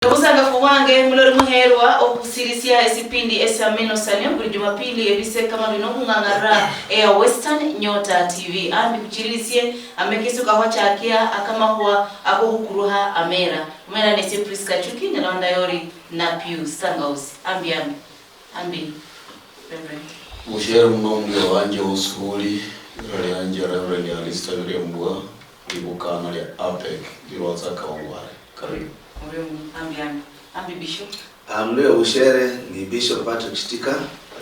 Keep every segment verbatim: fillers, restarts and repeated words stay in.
Obusangafu bwange mulori muheerwa okhusirisia esipindi esia Meno Sanio buli Jumapili ebise kama bino khung'ang'ara eya Western Nyota T V. Ambi khuchiririsie amekiso kakhwachakia akamakhuwa akokhukurukha amera. Omera nesie Prisca Chuki, nalonda yori na Pius Sangausi. Ambi, ambi. Ambi, Reverend. Mushere muno omulio wanje wosi khuli, lira lianje Reverend Alistair Lirembwa, libukano lia APEC, lilwatsa Kawangware. Karibu. Orio mu-, ambi, ambi. Ambi, Bishop. Ah, mlio ushere ni Bishop Patrick Shitika,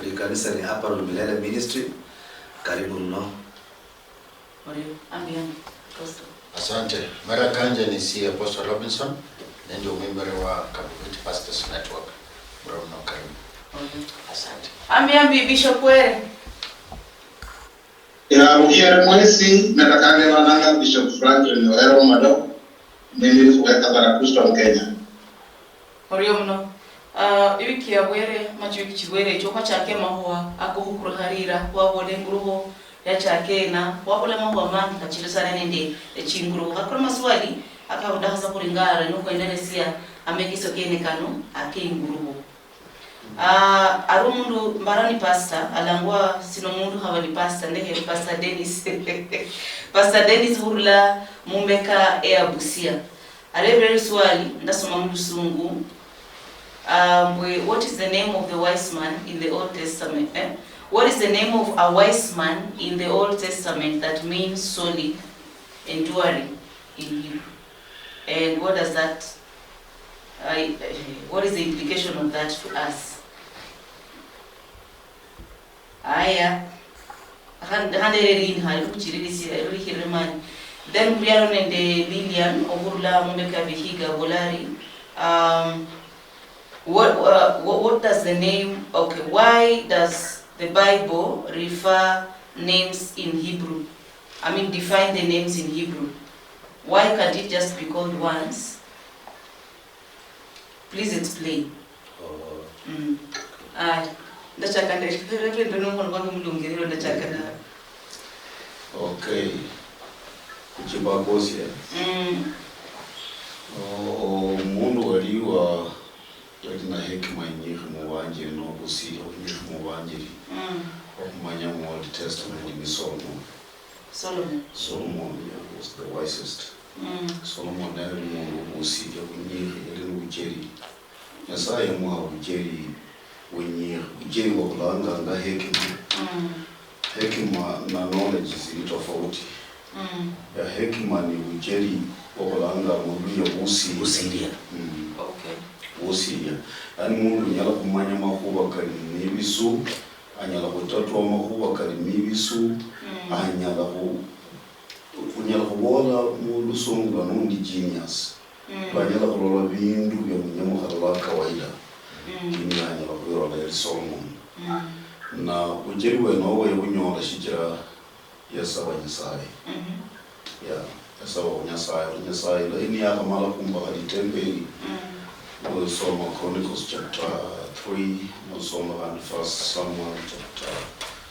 likanisa ni Apollo Milele Ministry. Karibu mno. Orio, ambi, ambi. Apostle. Asante. Mera kanje ni si Apostle Robinson, nende omwimere wa Kabubiti Pastors Network. Murono karibu. Orio. Asante. Ambi, ambi, Bishop Were. Ya, bukhiere mwesi, nenda khandebananga Bishop Franklin Ohero Mado, nindi khubeka Barakusto mu Kenya. Orio muno. Ah, iwiki yabwere, machi iwiki chibwere echo, khwachaka amakhuwa akokhukurukha lira, khwabola engurukho yachaka ena, khwabola amakhuwa mangi kachilitsana nende echingurukho. Khakura maswali akakhudakha sa khuli ngare nokhwendelesia amekiso kene kano akengurukho. Ah, ari omundu mbara ni pastor, alangwa sino omundu khaba ni pastor, ndekhe Pastor Dennis. Pastor Dennis khurula mumbeka eya Busia. Arebere liswali, ndasoma mu lusungu. Ah, mbwe, what is the name of the wise man in the Old Testament? Eh? What is the name of a wise man in the Old Testament that means solid, enduring in Hebrew? And what does that, uh, what is the implication of that to us? Aya. Khan-, khanderere lini khali lukhuchiririsia, lulikhirire mani. Then Murialo nende Lilian, okhurula mumbeka ya Vihiga, Bolari. Um, what, uh, what, what does the name, okay, why does the Bible refer names in Hebrew? I mean, define the names in Hebrew. Why can't it just be called once? Please explain. Oh. Mm. Aya. Ndachaka nde-, Reverend, nomukhono kwange mulungi, lero ndachaka nawe. Okay. Kuchibakosia. Mm. O-, omundu wali wa-, yali na hekima inyikhi mubanjiri, nobusilia bunyikhi mubanjiri. Mm. Okhumanya mu Old Testament ni Solomon. Solomon. Solomon, yeah, was the wisest. Mm. Solomon yali mundu obusilia bunyikhi, yali nobucheri. Nyasaye yamuha obucheri bunyikhi, bucheri bwabulanganga hekima. Mm. Hekima na knowledge zili tofauti. Mm. Ya hekima ni bucheri bwabulanga mundu ya busilia. Busilia. Mm. Okay. Busilia. Yani mundu unyala khumanya makhuba kali nebisu, anyala khutatua makhuba kali mibisu, mm, anyala khu-, unyala khubola mu lusungu bano undi genius. Mm. Banyala khulola bindu bia munyamukha wa kawaida. Mm. Lakini anyala khwirola yali Solomon. Mm. Na bucheri bwene obwo yabunyola shichira yasaba Nyasaye. Mhm. Yeah, yasaba khu Nyasaye, khu Nyasaye. Lakini yakhamala khumbakha litempeli, mm, nosoma Chronicles chapter three, nosoma khandi First Samuel chapter,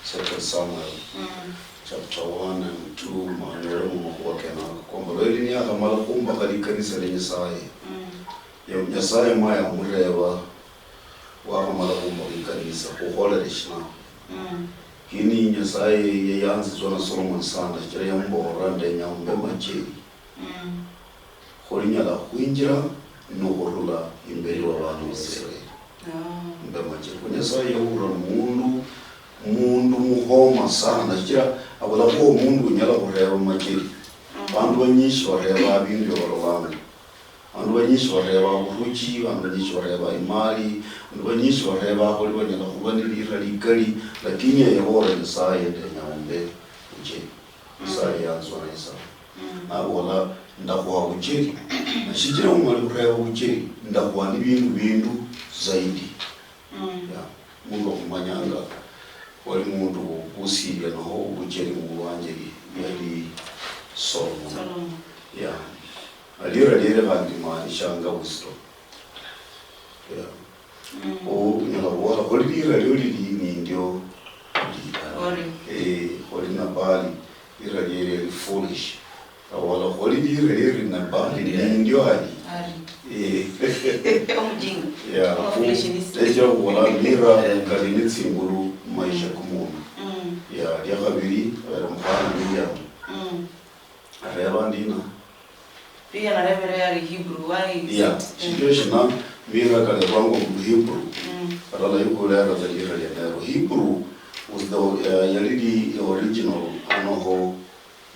Second Samuel, mm, chapter one and two, manyole mumakhuwa kenako. Kwamba lweli niyakhamala khumbakha likanisa lia Nyasaye, mm, ya-, Nyasaye mwa yamureba, wakhamala khumbakha ikanisa, khukholere shina? Mm. Lakini Nyasaye yayanzitswa na Solomon sana, shichira yamubolera, "Ndenya umbe macheri, mm, khuli nyala khwinjira nokhurula imberi wa bana ba Israeli." Ah. Umbe macheri. Kho Nyasaye yahulira mundu, mundu mukhoma sana, shichira abulakhuho mundu unyala khureba macheri. Mm. Bandu banyishi bareba bindu bia balolanga. Bandu banyishi bareba oburuchi, bandu banyishi bareba imali, bandu banyishi bareba khuli banyala khuba ne lira likali, lakini eyabola Nyasaye, "Ndenya umbe bucheri." Nyasaye yanzwa naye sana. Mm. Nabola, "Ndakhuha bucheri. Na shichira umali khureba bucheri, ndakhuha ni bindu, bindu zaidi." Mm. Yeah. Mundu okhumanyanga wali mundu wobusilia noho obucheri mubwanje yali Solomon. Solomon. Yeah. Alira lire khandi maanishanga wisdom. Yeah. Mm. Kho unyala khubola, khuli lira lio lili nindio. Ori. Eh, khuli Nabali, lira lire li foolish. Abola, "Khuli lire liri Nabali, nindio ali." Ali. Eh. Mujinga. Yeah, kama vile shinisi. Echo kubola mira kali ni tsingulu maisha kumundu. Mm. Yeah, lya khabiri, abere mukhana Miriam. Mm. Areba ndina. Pia narebere yari Hebrew, why is Yeah, it? Shindu shina mira kalebwanga mu Hebrew. Mm. Kata la yuko lera za lira lya nero. Hebrew was the, uh, yali the original, anoho,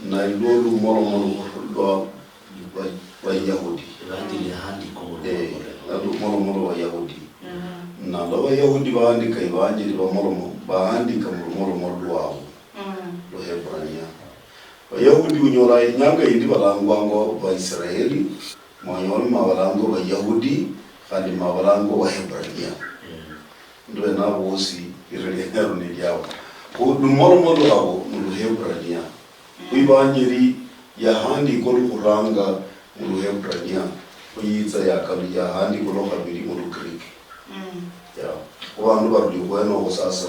na ilwo lumolomolo lwa, lwa, lwa Yahudi. Evanjeli yahandikwa mu Eh, lumolomolo. Na lumolomolo lwa Yahudi. Mm. Na lwa Bayahudi baandika Evanjeli bamolomo, baandika mu lumolomolo lwabo. Mm. Luhebrania. Bayahudi unyola inyanga yindi balangwangwa Baisraeli, mwanyole mabalangwa Bayahudi, khandi mabalangwa Bahebrania. Mm. Ndu bene abo bosi, lira lienero ni liabo. Khu lumolomolo lwabo ni Luhebrania. Khu Ivanjeli yahandikwa lukhuranga mu Luhebrania, khuyitsa yakalu-, yahandikwa lwa khabili mu Lugiriki. Mm. Yeah. Khu bandu baruli khwenoho sasa,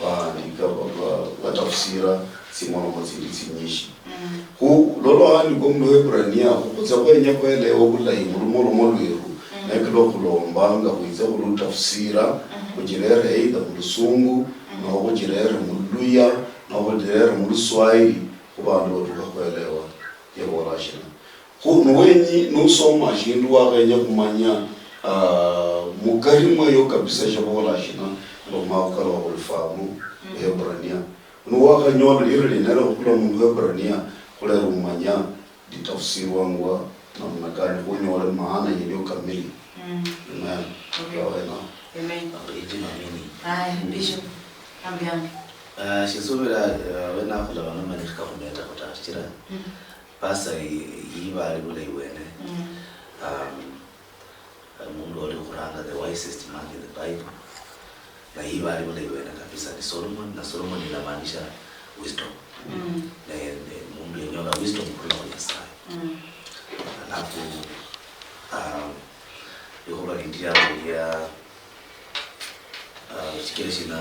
baandika, ba-, ba-, batafsira tsimolomolo tsindi tsinyishi. Mm. Khu lwa lwahandikwa mu Luhebrania, khu khutsa khwenya khwelewa bulahi mu lumolomolo lweru, mm, nekilwa khulombanga khwitse khulutafsira, mm, khuchirere either mu Lusungu, mm, noho khuchirere mu Luluya, noho khuchirere mu Luswahili, khu bandu batukha khwelewa yabola shina. Khu niwenyi nusoma shindu wakhenya khumanya, ah, mukari mweyo kabisa shabola shina, loma khukalwa khulifamo, mm, Hebrania. Niwakhanyola lira linere khukula mundu Hebrania, khulera umanya litafsirwangwa namna gani, khunyole maana yelio kamili. Mm. Amen. Okay. Amen. Amen. Haya, Bishop, ambi, ambi. Ah, shisubira, eh, wena khulaba nomanyikha khumeta khuta, shichira, mm, Pastor yi-, yiba ali bulayi bwene. Mm. Um, omundu oli khuranga the wisest man in the Bible. Na yiba ali bulayi bwene kabisa ni Solomon, na Solomon inamaanisha wisdom. Mm. Ne, ne mundu yenyola wisdom khurula khu Nyasaye. Mm. Alafu, um, likhuba lindi yabo lia Ah, shichira shina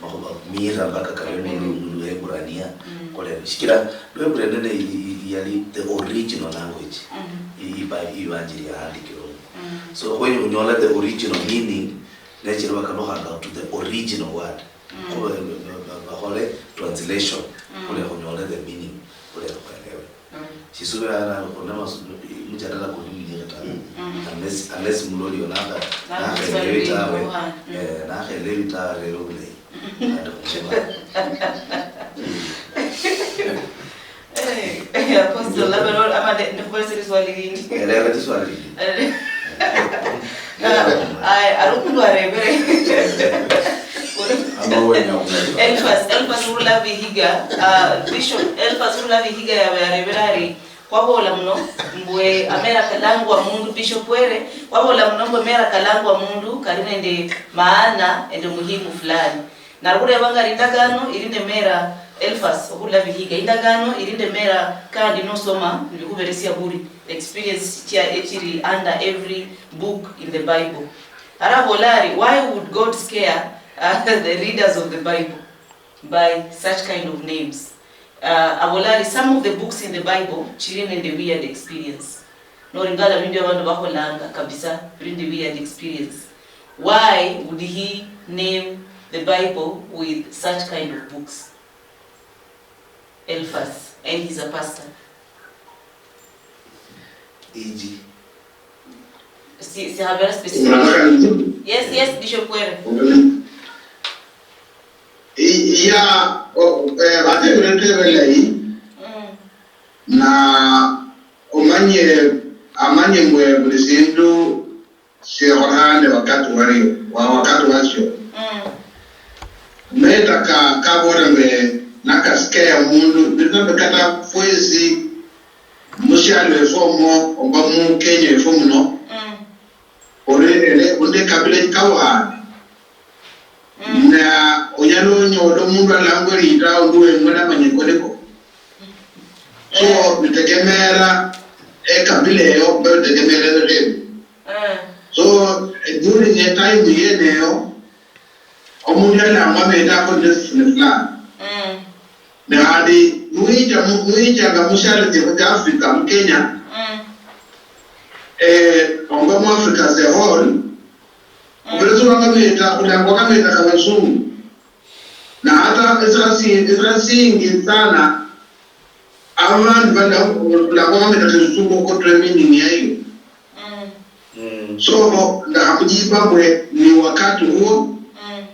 makhuba mira mpaka kali mu Lu-, mu Luebrania. Mm. Kole, shichira Luebrania ne i-, i-, yali the original language. Mm. I-, iba-, ivanjili yahandikirwe. Mm. So, khwenya khunyola the original meaning, nechira bakalukhanga to the original word. Mm. Kho ba-, ba-, ba-, bakhole translation, mm, khule khunyole the meaning, khule khwelewe. Mm. Shisubira hana khuna masu-, mjadala kundi mnyere tawe. Mm. Unless, unless muloli yo naka, nakhelewi tawe. Mm. Eh, nakhelewi tawe rero bulayi. Nende khumuba. Eh, eh, Apostle, labda no, ama ne, nikubalisa swali lindi. Eh, lera swali lindi. Aya, ari omundu arebere. Ama wenya omundu. Elfas, Elfas urula Vihiga, ah, Bishop Elfas urula Vihiga yaba yarebere ari, khwabola muno mbwe amera kalangwa mundu, Bishop Were, khwabola muno mbwe amera kalangwa mundu kali nende maana nende muhimu fulani. Nali khureba nga indagano ili nende mera, Elfas okhurula Vihiga, indagano ili nende mera kandi nosoma nibikhuberesia buri experience chia echiri under every book in the Bible. Ara abola ari, why would God scare, uh, the readers of the Bible by such kind of names? Uh, abola ari some of the books in the Bible chiri nende weird experience. Noringala bindu abandu bakholanga kabisa, biri nende weird experience. Why would he name the Bible with such kind of books? Elfas, and he's a pastor. Iji. Si, si habera specific. Yes, yes, Bishop Were. I-, iya, o-, eh, ate bindu belayi. Mm. Na omanye, amanye mbwe buli sindu sikholanga nende wakati wario, wa-, wakati wasio. Mm. Meta ka-, kabola mbe nakasikeya omundu, biri nende kata fwesi musialo efwe omo, oba mu Kenya efwe muno, mm, ori nende, ori nende kabila ikawukhane. Mm. Na onyala onyola omundu alangwa litawe ndi weng'we namanya iko niko. So, eh, bitegemera ekabila eyo, mbe bitegemera ebindu ebyo. Eh. So, during etime yeneyo, omundu yalangwa meta akholire esifune fulani. Mm. Ne khandi nuwicha mu-, nuwichanga musialo siefwe sia Africa, mu Kenya, mm, eh, omba mu Africa as a whole, Kameta, khulangwa kameta kabasungu. Na hata esikha si-, esikha singi sana, abandu bala-, khulangwa kameta kesusungu okotwe meaning yayo. Mm. So, ndakhamujiba mbwe ni wakati huo, mm,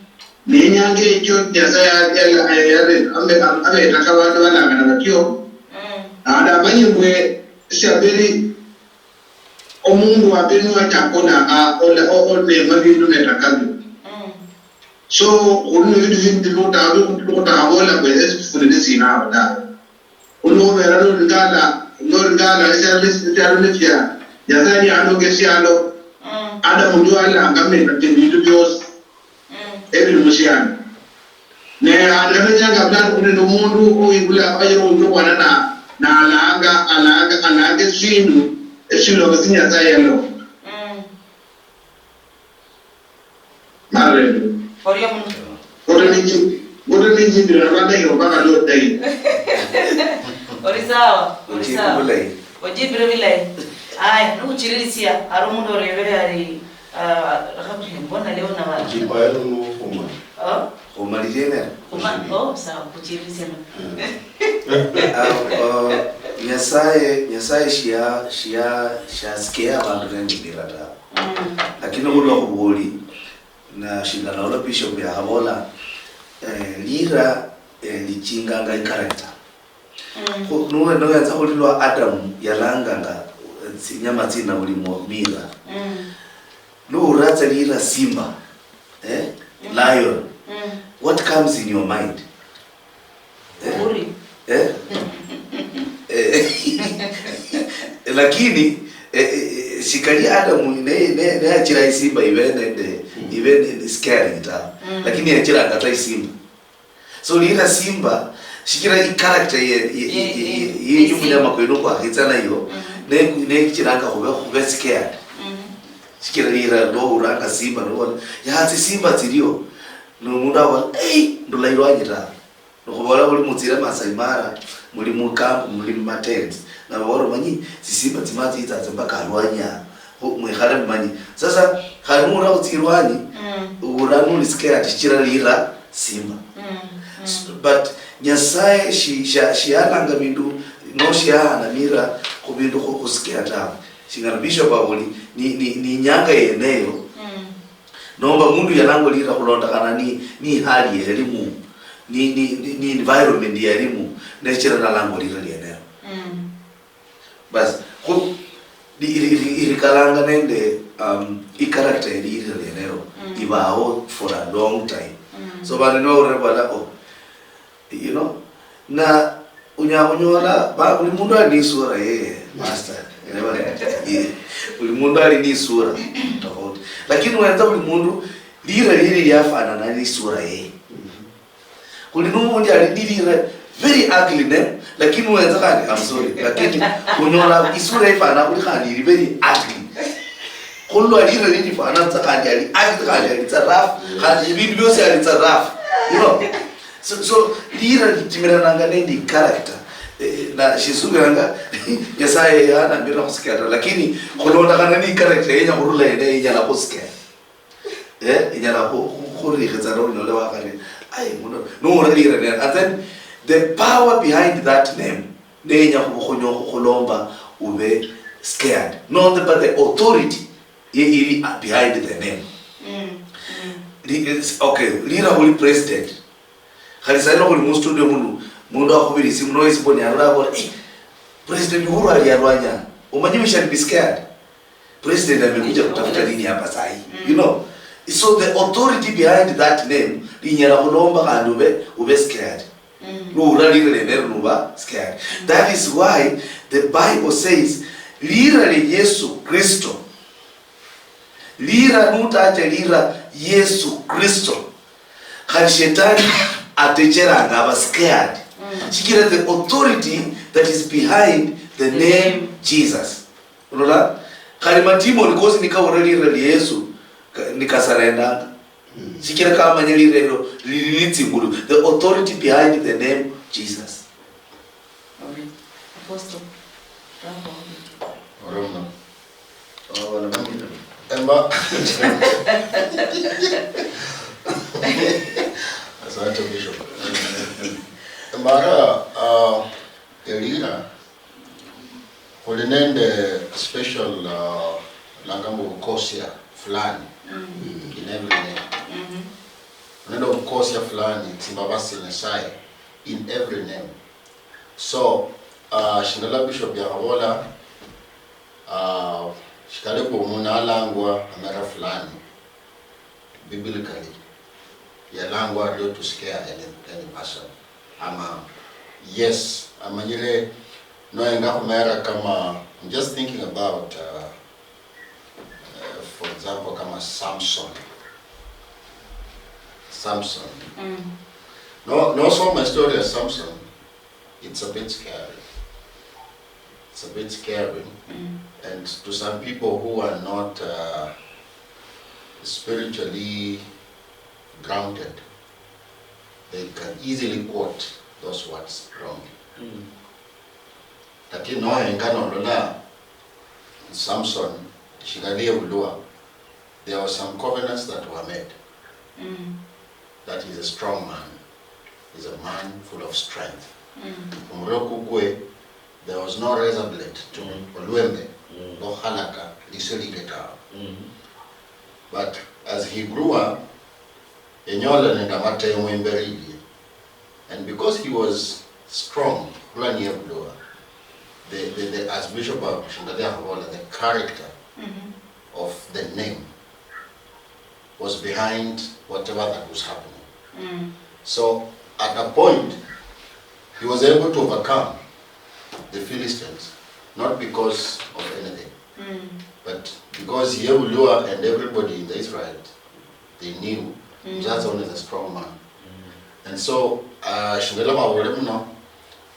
nenyanga echo Nyasaye ya-, ya-, ya-, ya-, ame-, am-, abetaka bandu balangana batyo, mm, nandi amanye mbwe siaberi omundu waberi niwachaka ola-, a-, ola-, o-, olemwa bindu netaka bino. Mm. So, khuli nebindu bindi lota-, lotakhabola mbwe esifunire sina awo tawe. Olwobera nolingala, nolingala esialo, esialo nefia, Nyasaye niyanonga esialo, mm, Adamu niye alanga ameta ke bindu biosi, mm, ebili musialo. Ne handi kamenyanga bulano khuli nomundu owibula abayira omundu obwana na, nalanga, alanga, alanga esindu esilonga si Nyasaye yalonga. Mm. Marendo. Orio muno. Ngoto ninji-, ngoto ninjimbira na bandahiro mpaka leo day. Ori sawa, ori sawa. Ojibu bulayi. Ojibire bilayi. Aya, nokhuchirisia, ari omundu orebere ari, ah, rakha buri mbona leo na bana. Jibu ayo no khuma. Oh? Khumalirie nero. Khuma-, oh, sawa, khuchirisia no. Mm. Ah, oh, Nyasaye, Nyasaye shia, shia, shiasikia abandu nende mira tawe. Mm. Lakini khulwa khubuli, na shinga naola Bishop yakhabola, eh, lira, eh, lichinganga icharacter. Mm. Khu-, nuwe-, nuwenza khuli lwa Adamu yalanganga, eh, tsinyama tsina buli mo-, mira. Mm. Nuuratsa lira simba, eh, mm, lion, mm, what comes in your mind? Eh? Uri. Eh? Eh, lakini, eh, eh, eh, shikali Adamu ne, ne, ne achira isimba ibe nende, mm, ibe ne, ne scaring ta. Mm. Lakini yachiranga ta isimba. So lira simba, shikira i character ye, ye, ye, ye, ye, ye, ye, ye, ye munyama kwenu kwakhitsa nayo, mm, ne, ne chiranga khube, khube scared. Mm. Shikira lira no uranga simba, no, ya tsisimba tsilio, no mundu awa, "Ei, ndula ilwanyi ta." Nikhubola khuli mutsire Masai Mara, muli mukampu, muli mumatents. Nababola, "Manyi, tsisimba tsimatsi tsitsatsa mpaka alwanyi aha. Khu mwikhale mumanyi." Sasa, khali nuura khutsi ilwanyi, mm, ura nuli scared shichira lira simba. Mm, mm. S-, but Nyasaye shi-, sha-, shialanga bindu, no shiahanamira khu bindu khu-, khusikia tawe. Shingana Bishop aboli, ni, ni, ni inyanga yeneyo, mm. Nomba mundu yalangwa lira khulondokhana ni, ni hali yelimu, ni, ni, ni, ni environment yelimu, nechira nalangwa lira lienelo. Mm. Basi, khu, li-, li-, li-, ilikalanga nende, um, icharacter yeli lira lienelo, mm, ibaho for a long time. Mm. So, vandu nivaulira vavola, "Oh, you know," na unyala khunyola, ba-, buli mundu ali ne isura yeye, master. Eleba, yeah. Buli mundu ali ne isura tofauti. Lakini wenza buli mundu, lira lili liafanana ne isura yeye. Khuli nundi ali ne lira very ugly ne, lakini wenza khandi, I'm sorry, lakini unyola isura ifana khuli khandi ili very ugly. Khulwa lira lili fana tsa khandi ali ugly, khandi ali tsa rough, khandi ibindu biosi ali tsa rough. You know? So, so, lira litimirananga nende character. Eh, na shisubiranga, Nyasaye yanamira khusikera, lakini khulondokhana ne character yenya khurula ene, inyala khusikera. Eh, inyala khu-, khu-, khurikhitsa nonyole wakhali, ai, muno, nuwulira lira nero. And then, the power behind that name, nenya khubukhonyo khukhulomba ube scared. Not but the authority ye ili behind the name. Mm, mm. Li-, it's, okay, lira khuli president. Khali saino khuli mu studio munu, mundu akhubira isimu, no isimu ni arula abola, "Eh, President Uhuru ali alwanya. Umanyi we shall be scared." President amekuja kutafuta nini hapa sahi? Mm. You know? So the authority behind that name, linyala khulomba khandi ube, ube scared. Mm. Nuura lira lienelo nuba scared. Mm. That is why the Bible says, lira lia Yesu Kristo. Lira nutacha lira Yesu Kristo. Khali shetani atecheranga aba scared. Mm. Shichira the authority that is behind the name Jesus. Ulola? Khali madimoni kosi nikawulira lira lia Yesu, ka-, nikasarendanga. Mm. Shichira kamanya lira elo lili nitsingulu. The authority behind the name Jesus. Amen. Apostle, wrap up. Oromba. Abana bamina. Emba. Mara, uh, elira, khuli nende special, uh, langa mbu bukosia fulani in every name. Nende obukosia fulani, tsimbabasi Nyasaye in every name. So, uh, shingala Bishop yakhabola, uh, shikali kwa omundu alangwa amera fulani, biblically, yalangwa ario to scare any, any person. Ama, yes, amanyire, noenga khumera kama, I'm just thinking about, uh, uh, for example, kama Samson. Samson. No, no, so my story of Samson, it's a bit scary. It's a bit scary. And to some people who are not, uh, spiritually grounded, they can easily quote those words wrongly. Lakini nohenga nolola Samson, shikali yebulwa, there were some covenants that were made. That he's a strong man. He's a man full of strength. Omurwe kukwe, there was no razor blade to olwembe, lokhalaka, lisho lile tawe. But as he grew up, enyola nende amatemo imberi ilie. And because he was strong, khulwa niyebulwa, the, the, the, as Bishop Shingali akhabola, the character of the name was behind whatever that was happening. So at a point, he was able to overcome the Philistines, not because of anything, but because Yehuliwa and everybody in the Israel, they knew Mzazon is a strong man. And so, uh, shingala mabole muno,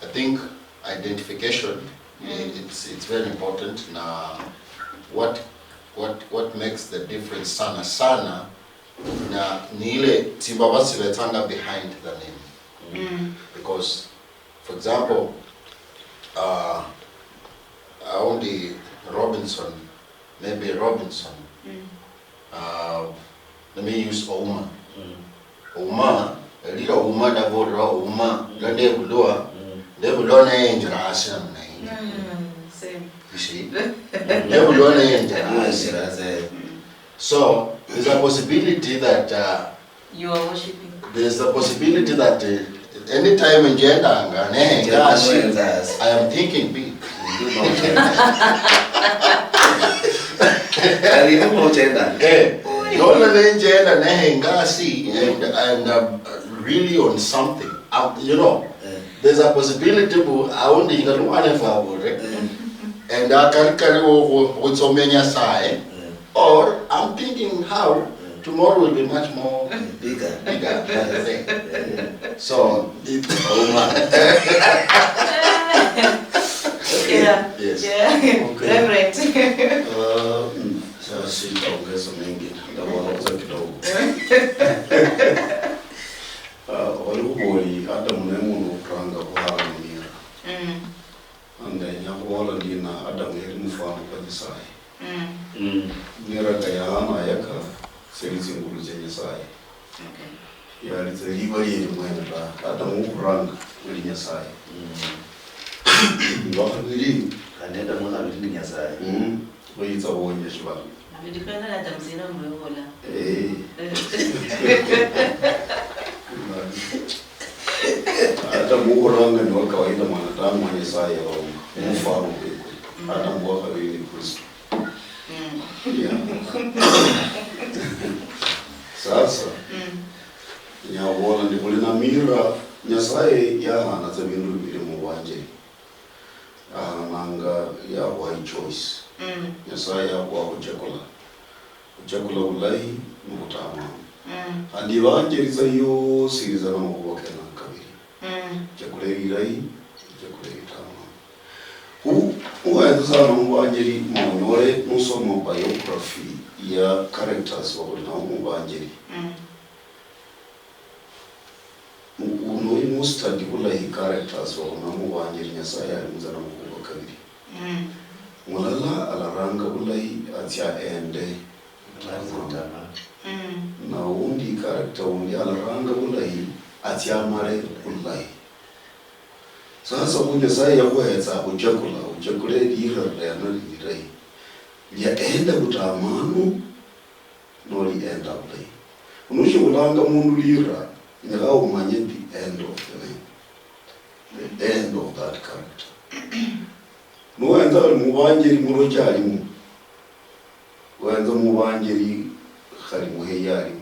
I think identification, eh, it's, it's very important. Na what, what, what makes the difference sana sana, na ni ile tsimbabasi betsanga behind the name. Because, for example, uh, aundi Robinson, maybe Robinson. Uh, let me use Ouma. Ouma, elira Ouma, ndabolera Ouma, nga ndebulwa, ndebulwa naye enjira hasi namna hii. You see? Ndebulwa naye enjira hasi. So, there's a possibility that, uh, You are worshiping. There's a possibility that, uh, anytime njendanga, nehenga hasi, I am thinking big. Eh, nola nenjenda nehenga hasi and, and I'm really on something. I'm, you know, there's a possibility bu aundi inga lwana fabure. And akali kali wo, wo, wo tsomenya sae. Or I'm thinking how tomorrow will be much more bigger, bigger than today. So, it's Ouma. Yeah. Yes. Yeah. Okay. Reverend. Uh, mm, sasa sitaongeza mengi, nitakuwa nauza kidogo. Uh, waliwo boli Adamu ne mundu okuranga kuhara mumira. Ndenya khubola ndina, Adamu yali mufano kwa Nyasaye. Miraka ya Hana ayeka syali tsingulu tsia Nyasaye. Yali tsa liba lieli mwene ta. Adamu wokhuranga uli Nyasaye. Wakhabili. Khandi Adamu wakhabili ni Nyasaye. Khuyitsa wonya shibala. Abidi kwenda na Adamu sina mwewola. Eh. Adamu wokhuranga ni wa kawaida, mwanadamu wa Nyasaye yabaumba, mufano kwekwe. Adamu wa khabili ni Kristo. Yeah. Sasa, nyabola ndi khuli na mira, Nyasaye yahana tsa bindu bibili mu bwanje. Ahananga yakhwa ichoice. Nyasaye yakhwa khuchakula. Khuchakula bulahi ni khutamanu. Khandi ibanjeri tsa yosi ilitsa na makhuwa kena kabili. Chakula ililahi, chakula ilitamanu. Khu, uhenza sana mubanjeri, monyole nusoma biography ya characters bakhuli nabo mubanjeri. Mu-, uno imustudy bulahi characters bakhona mubanjeri Nyasaye ali munza namakhuwa kabili. Mulala alaranga bulahi atsia ende. Na undi character undi alaranga bulahi atsia amale bulahi. Sasa khu Nyasaye yakhuhetsa khuchakula, uchakule lira lilena lililayi. Lia enda butamanu, noli enda bulayi. Unushibulanga mundu lira, nyala umanye the end of the name. The end of that character. Nuwenza khali mubanjeri murochi alimu. Wenza mubanjeri khali muheyi alimu.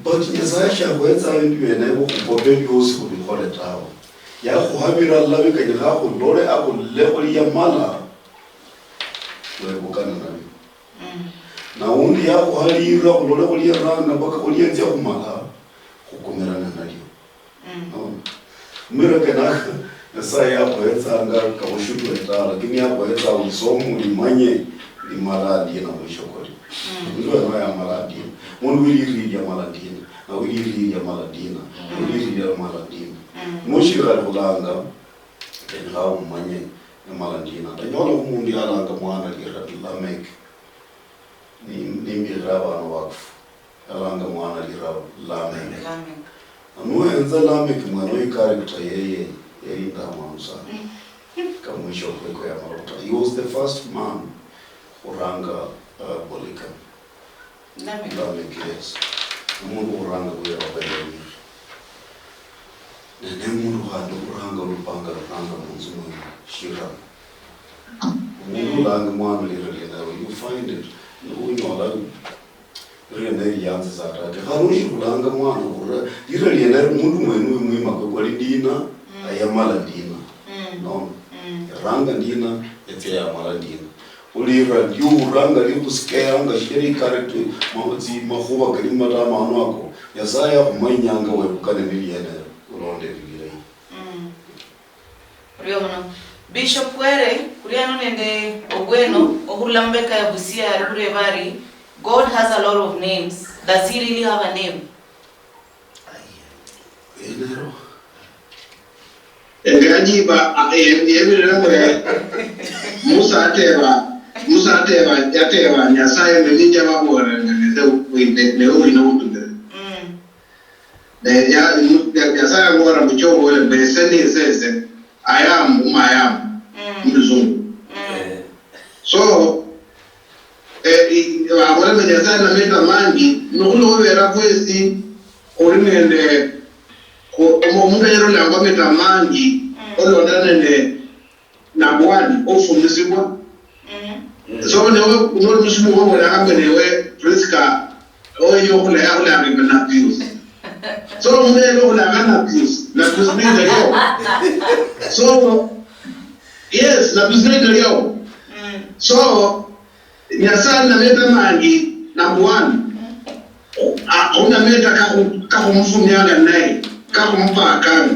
But Nyasaye shakhwetsa bindu biene ebio khukope biosi khubikhole tawe. Yakhuhabira lulabi kenyekha akhulole, akhulole khuli yamala, webukana nabio. Mm. Na undi yakhuhalira khulole khuli yaranga mpaka khuli yenzia khumala, khukumirana nalio. Mm. Naona? Mira kenaka, Nyasaye yakhuhetsanga kakhushutuhe tawe, lakini yakhuhetsa ulisome, ulimanye, limala ndina mwisho koli. Mm. Mundu wenoyo yamala ndina. Mundu wiliriri yamala ndina. Na wiliriri yamala ndina. Na wiliriri yamala ndina. Mm. Mushiri khali khulanga, kenyekha umanye yamala ndina. Ndanyola khu mundu yalanga mwana lira Lamek. Ni, nimbirira abana bakufu. Yalanga mwana lira Lamek. Lamek. Nuhenza Lamek mwene oyo character yeye, yali ndamanu sana. Kamwisho kweko yamala khuta. He was the first man khuranga, uh, polygamy. Lamek. Lamek, yes. Omundu khuranga khuyera khwenya inyikha. Ne, ne mundu khandi khuranga olupanga luranga munzu mwene, shirano. Omundu ulanga mwana lira lienelo, you find it. Nunyola lira neliyanzisa ta. Khandi ushiri khulanga mwana khura, lira lienelo mundu mwene uyu mwima kwe kwali ndina, mm, ayamala ndina. Mm. Nono. Mm. Yaranga ndina, yatsia yamala ndina. Ulira liuranga likhusikeanga shichira ikareti ma-, tsi-, makhuba kali matamanu ako, Nyasaye akhumanyanga webukane nilienelo, ulonde lilayi. Mm. Orio muno. Bishop Were, khuli ano nende obweno, okhurula mubeka ya Busia, ari khureba ari, "God has a lot of names. Does he really have a name?" Enero. Engajiba, a-, e-, yebirira mbu, Musa ateba, Musa ateba, yateba Nyasaye, "Mbe ninja babola, ne, ne, ne, ne, ne, uri no utumire." Mm. Ne, ya, ya, Nyasaye amwora muchongo ule, "Mbe ese ni ese ese, I am whom I am." Mm. Muluzungu. Mm. Eh. So, eh, i-, i-, babola mbu Nyasaye nameta mangi, nokhulobera kwesi, khuli nende, khu-, omu-, omundu anyala olangwa ameta mangi, mm, olonda nende number one, ofumisibwa. Mm. So, newe, noli musimu oba obolanga mbu newe, Prisca, oyo okhulaya, akhulanga mbu Napius. So, omundu anyala okhulanga Napius, Napius nende lio. So, yes, Napius nende lio. Mm. So, Nyasaye nameta mangi, number one. A-, aunameta kakhu-, kakhumufumianga naye, kakhumupakanga.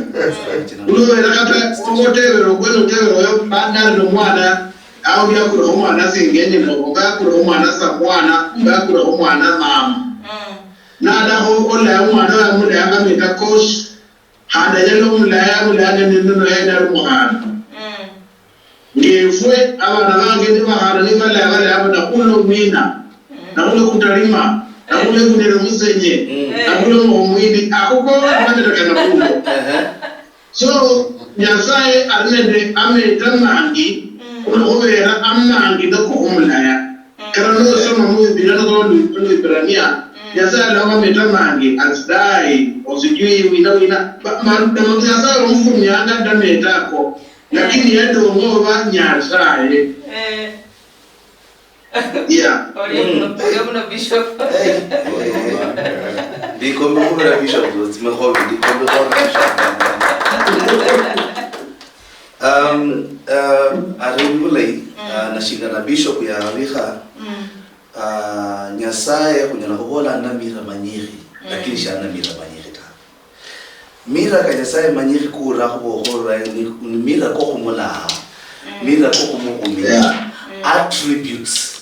Ulobera kata otebera okwene otebera oyo bandali nomwana, aundi akulekho omwana singenye, nomba akulekho omwana samwana, nomba akulekho omwana mama. Mm. Nadakho olaya omwana oyo amulaya ameta kosi, khandi anyala omulaya, amulaya nende enono yene ali omukhana. Mm. Ngefwe, abana bange nibakhana nibalaya, balaya mbu, "Nakhula omwina, mm, nakhula kutalima, nakhula egunira musenye, mm, nakhula omwini." Ako kona amateta kanakhula. Ehe. So, Nyasaye ali nende ameta mangi, mm, khulwa khubera amangi nako khumulaya. Mm. Kata nosoma mu Bibilia noba Lu-, Luibrania, mm, Nyasaye alangwa ameta mangi, Asdai, osijui wina wina. Ba-, ma-, ma-, Nyasaye omufumianga nda meta ako. Lakini yadonga oba Nyasaye. Eh. Yeah. Orio muno, mm, orio muno, Bishop. Eh. Ndikombe khubira Bishop, tsimekhobi, ndikombe khubira Bishop. Um, uh, ari bulayi, mm, uh, nashinga na Bishop yabikha, mm, uh, Nyasaye khunyala khubola namira manyikhi, mm, lakini shanamira manyikhi ta. Mira ka Nyasaye manyikhi kura khuba okhurula ni, ni mira ko khumulaha, mm, mira ko khumukhumira. Yeah. Mm. Attributes.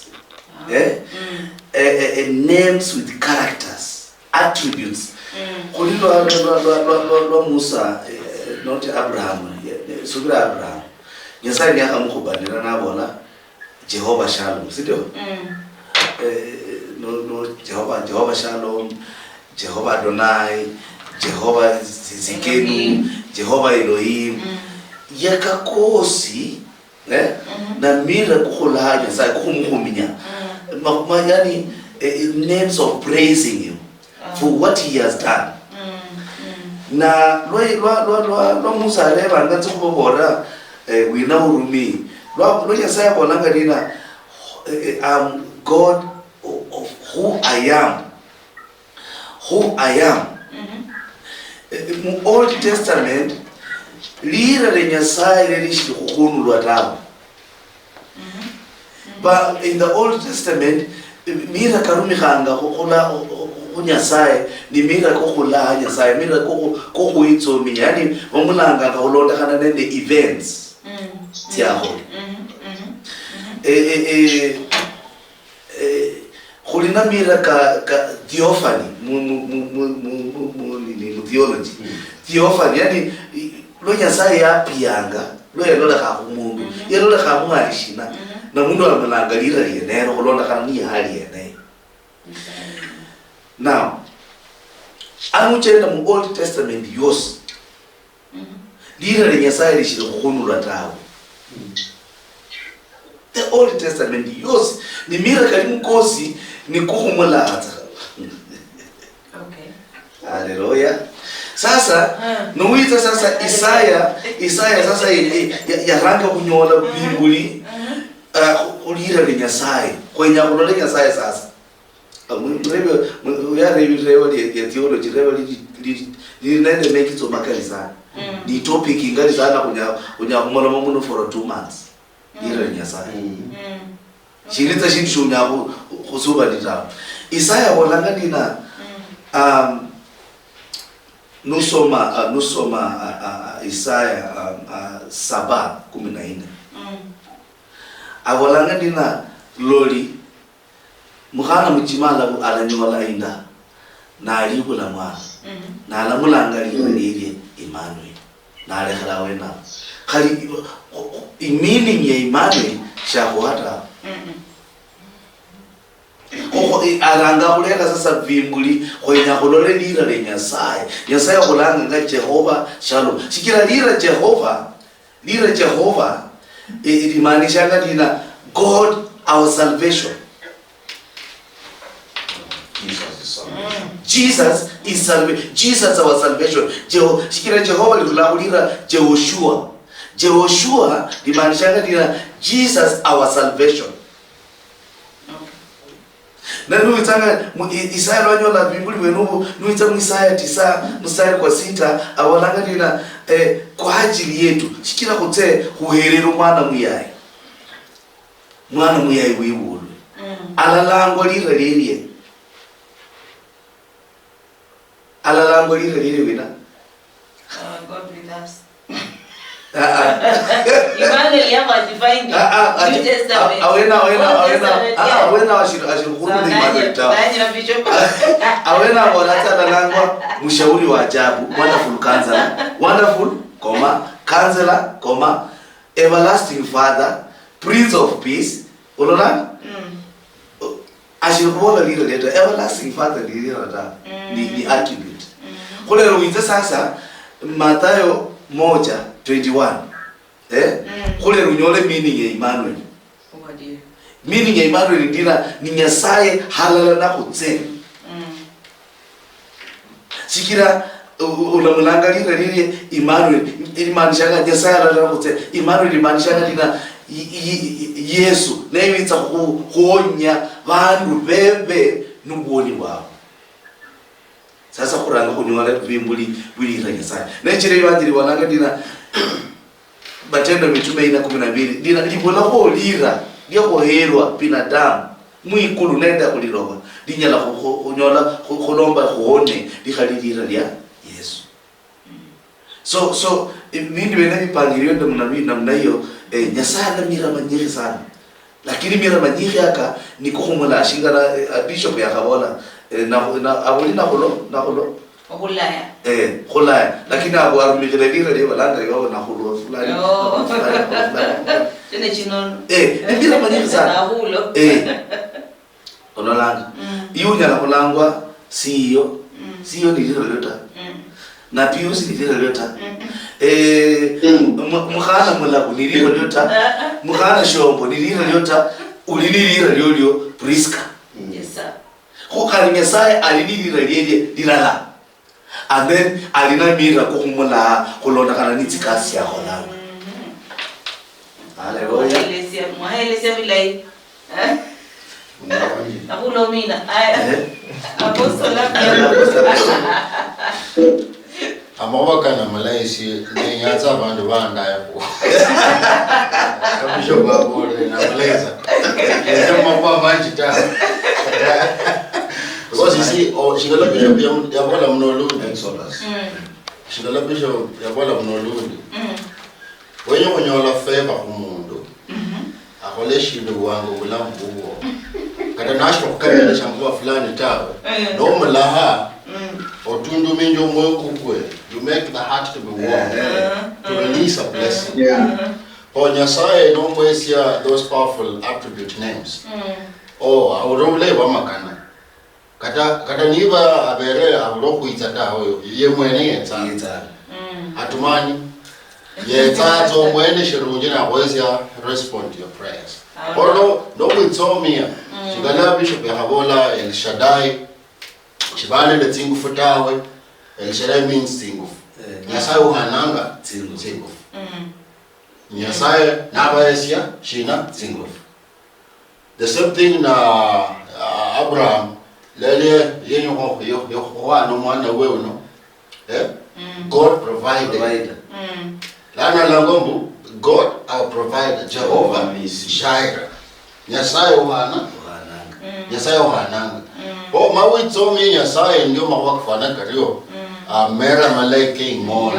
Ah. Eh? Mm. Eh, eh, eh, names with characters. Attributes. Mm. Khuli lwa, lwa, lwa Musa, eh, not Abraham, eh, eh, subira Abraham. Nyasaye niyakhamukhubanira nabola, Jehovah Shalom, si ndio? Mm. Eh, no, no, Jehovah, Jehovah Shalom, Jehovah Adonai, Jehovah Tsidkenu, Elohim. Jehovah Elohim. Mm. yeka kosi, eh, na mira kukhula Nyasaye, kukhumukhuminya. Ma-, ma-, yani, eh, names of praising him for what he has done. Na lwa, lwa, lwa, lwa, lwa Musa arebanga, nzi khubabolera, eh, wina urumi. Lwa, lwa Nyasaye abolanga lina, eh, eh, I'm God of who I am. Who I am. Eh, mu Old Testament, lira lya Nyasaye lili shili khukhunulwa tawe. But in the Old Testament, mira karumikhanga khu-, khula-, khu-, khu-, khu Nyasaye, ni mira kokhulaha Nyasaye, mira kokhu-, kokhwitsominya, yani bamulanganga khulondokhana nende events tsiakhola. Eh, eh, eh, eh, khuli na mira ka, ka theophany mu, mu, mu, mu, mu, mu, mu, nini, mu theology. Theophany, yani, i-, lwa Nyasaye yapiyanga, lwa yalolekha khumundu, yalolekha muhali shina, na mundu amulanga lira lienelo, khulondokhana ni hali yeneyo. Now, anuchenda mu Old Testament yosi, lira lia Nyasaye lishili khukhunulwa tawe. The Old Testament yosi, ni mira kali mukosi, ni kukhumulaatsa. Okay. Haleluya. Sasa, nuwitsa sasa Isaya, Isaya sasa ye-, ye-, ya-, yaranga khunyola Bibuli, ah, khu-, khulira lia Nyasaye. Khwenya khulole Nyasaye sasa. Ah, mu-, murebe, mu-, uyu arebi lirebo lia, lia theology, lirebo li, li, li, lili nende mekitso makali sana. Ni topic ingali sana, khunya-, khunya khumoloma muno for two months. Lira lia Nyasaye. Shilitsa shindu shunya khu-, khu-, khusuba ni tawe. Isaya abolanga nina, um, nusoma, uh, nusoma, uh, uh, uh, Isaya, um, uh, saba kumi na nne. Abolanga nina, loli, mukhana muchima ala-, alanyola inda, nalibula mwana, nalamulanga lina lilie Emmanuel, nalekhela awenawo. Khali i-, khu-, khu-, i-, meaning ya Emmanuel shakhuha tawe. Khu-, khu-, i-, aranga khulera sasa bimbuli, khwenya khulole lira lia Nyasaye. Nyasaye akhulanga nga Jehovah Shalom. Shikira lira Jehovah Lira Jehovah, eh, limaanishanga lina, God our salvation. Jesus is salvation. Jesus is salva-, Jesus our salvation. Jeho-, shikira Jehovah lirula khulira Jehoshua. Jehoshua limaanishanga lina, Jesus our salvation. Ne nuwitsanga mu, I-, Isaya lwanyola bimbuli bwene obo, nuwitsa mu Isaya tisa, mstari kwa sita, abolanga lina, eh, kwa ajili yetu, shichira khutse khuherere omwana muyayi. Mwana muyayi wiwulwe. Alalangwa lira lilie. Alalangwa lira lilie wina? Uh, God with us. Ah, ah. Emmanuel yaba defined. Ah, ah, New Testament. Ah, awena, awena, Old awena. Testament, ah, yeah. Awena ashiri, ashiri khurula Emmanuel tawe. Nanyira Bishop. Awena abola ati alalangwa mshauri wa ajabu, wonderful counselor, wonderful, comma, counselor, comma, everlasting Father, Prince of Peace. Ulola? Ashiri khubola lira leta, everlasting Father ni lira ta. Ni, ni attribute. Khulero witse sasa, Mathayo moja twenty-one. Eh? Khulero unyole meaning ya Emmanuel. Meaning ya Emmanuel ndina, ni Nyasaye halala nakhutse. Shichira, u-, u-, ulamulanga lira lilie Emmanuel, ilimaanishanga Nyasaye alala khutse. Emmanuel imaanishanga lina, Yi-, Yi-, Yesu, naye witsa khu-, khuonya vandu veve nuvwoni vwavo. Sasa khuranga khunyola vimbuli vwi lira Nyasaye. Nechira ivanjili ivolanga ndina, Matendo ya Mitume ine kumi na mbili, lina livulakho lira lia khuherwa binadamu mwikulu nende khulilova linyala khu-, khu-, khunyola khu-, khulomba khuhone likhali lira lia Yesu. So, so, ebindu biene bipangiriwe namna bi-, namna hiyo, eh, Nyasaye ana mira manyingi sana. Lakini mira manyingi aka niko khumula shingana, eh, Bishop yakhabola, eh, na, na, abuli nakhulo, nakhulo. Okhulaya. Eh, khulaya. Lakini abo arumikhire lira lie balanga iwabo nakhulwa fulani, oh, nakhulwa fulani, nakhulwa fulani. Chino chinono. Eh, ni mira manyingi sana. Nakhulo. Eh. Ololanga. Mm. Iwe unyala khulangwa C E O. Mm. C E O ni lira lio ta. Mm. Na P U C ni lira lio ta. Mm-mm. Eh, mu- mukhana Mulabu ni lira lio ta, mukhana Shombo ni lira lio ta, uli ni lira liolio Prisca. Yes, sir. Kho khali Nyasaye ali ni lira lielie lilala. And then ali na mira ko khumulaa khulondokhana ni tsikasi siakholanga. Haleluya. Mwahelesia, mwahelesia bilayi. Eh? Nakhulomina. Aya. Eh? Apostle Abia. Amakhuwa kano amalayi si nenyatsa abandu bandayakhu. Kabisho babolere namalayi sa. Nende mumakhuwa manji ta. Because you see, oh, shingala Bishop yam- yabola muno lundi. Exodus. Mm. Shingala Bishop yabola muno lundi. Mm. Wenya khunyola favor khumundu, akhole eshindu bwangu obulamu bubwo. Kata nashiri okhukabirisha mukhuba fulani tawe, nomulaha, otunduminja omwoyo kukwe, you make the heart to be warm, to release a blessing. Yeah. Kho Nyasaye nomwesia those powerful attribute names. Oh, aulira obulayi bwamakana. Kata, kata niba abere abula okhwitsa tawe, ye mwene yetsa. Yetsa. Atumani. Yetsa tsa omwene shirunji nakhoyesya respond to your prayers. Koro no, nokhwitsomia, shingala Bishop yakhabola El Shaddai, shibali nende tsingufu tawe, El Shaddai means tsingufu. Eh. Nyasaye uhananga tsingufu. Nyasaye nabahesia shina? Tsingufu. The same thing na, uh, Abraham, lele yenye khuhana omwana we uno. Eh? God provided. Provider. Lano alangwa mbu, God our provider, Jehovah Jireh. Nyasaye uhana. Uhananga. Nyasaye uhananga. Oh, ma witsomie Nyasaye ndio makhuwa kafwana kario. Amera malaika ing'ono.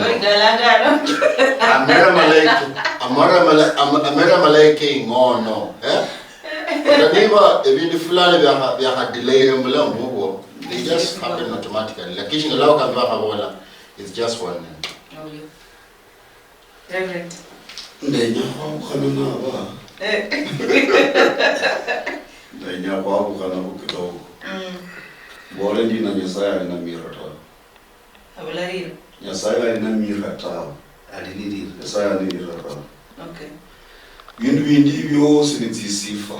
Amera malaika, amera mala-, am- amera malaika ing'ono. Eh? Kata niba ebindu fulani byakha- byakhadelayire mubulamu bubwo, they just happen automatically. Lakini shingala wakati bakhabola, it's just one name. Reverend. Ndenya khwabukhana naba. Eh. Ndenya khwabukhana khu kidogo. Mbole ndi na Nyasaye ali na mira tawe. Abula lira. Nyasaye ali na mira tawe. Ali ni lira. Nyasaye ali ni lira tawe. Okay. Bindu bindi byosi ni tsisifa.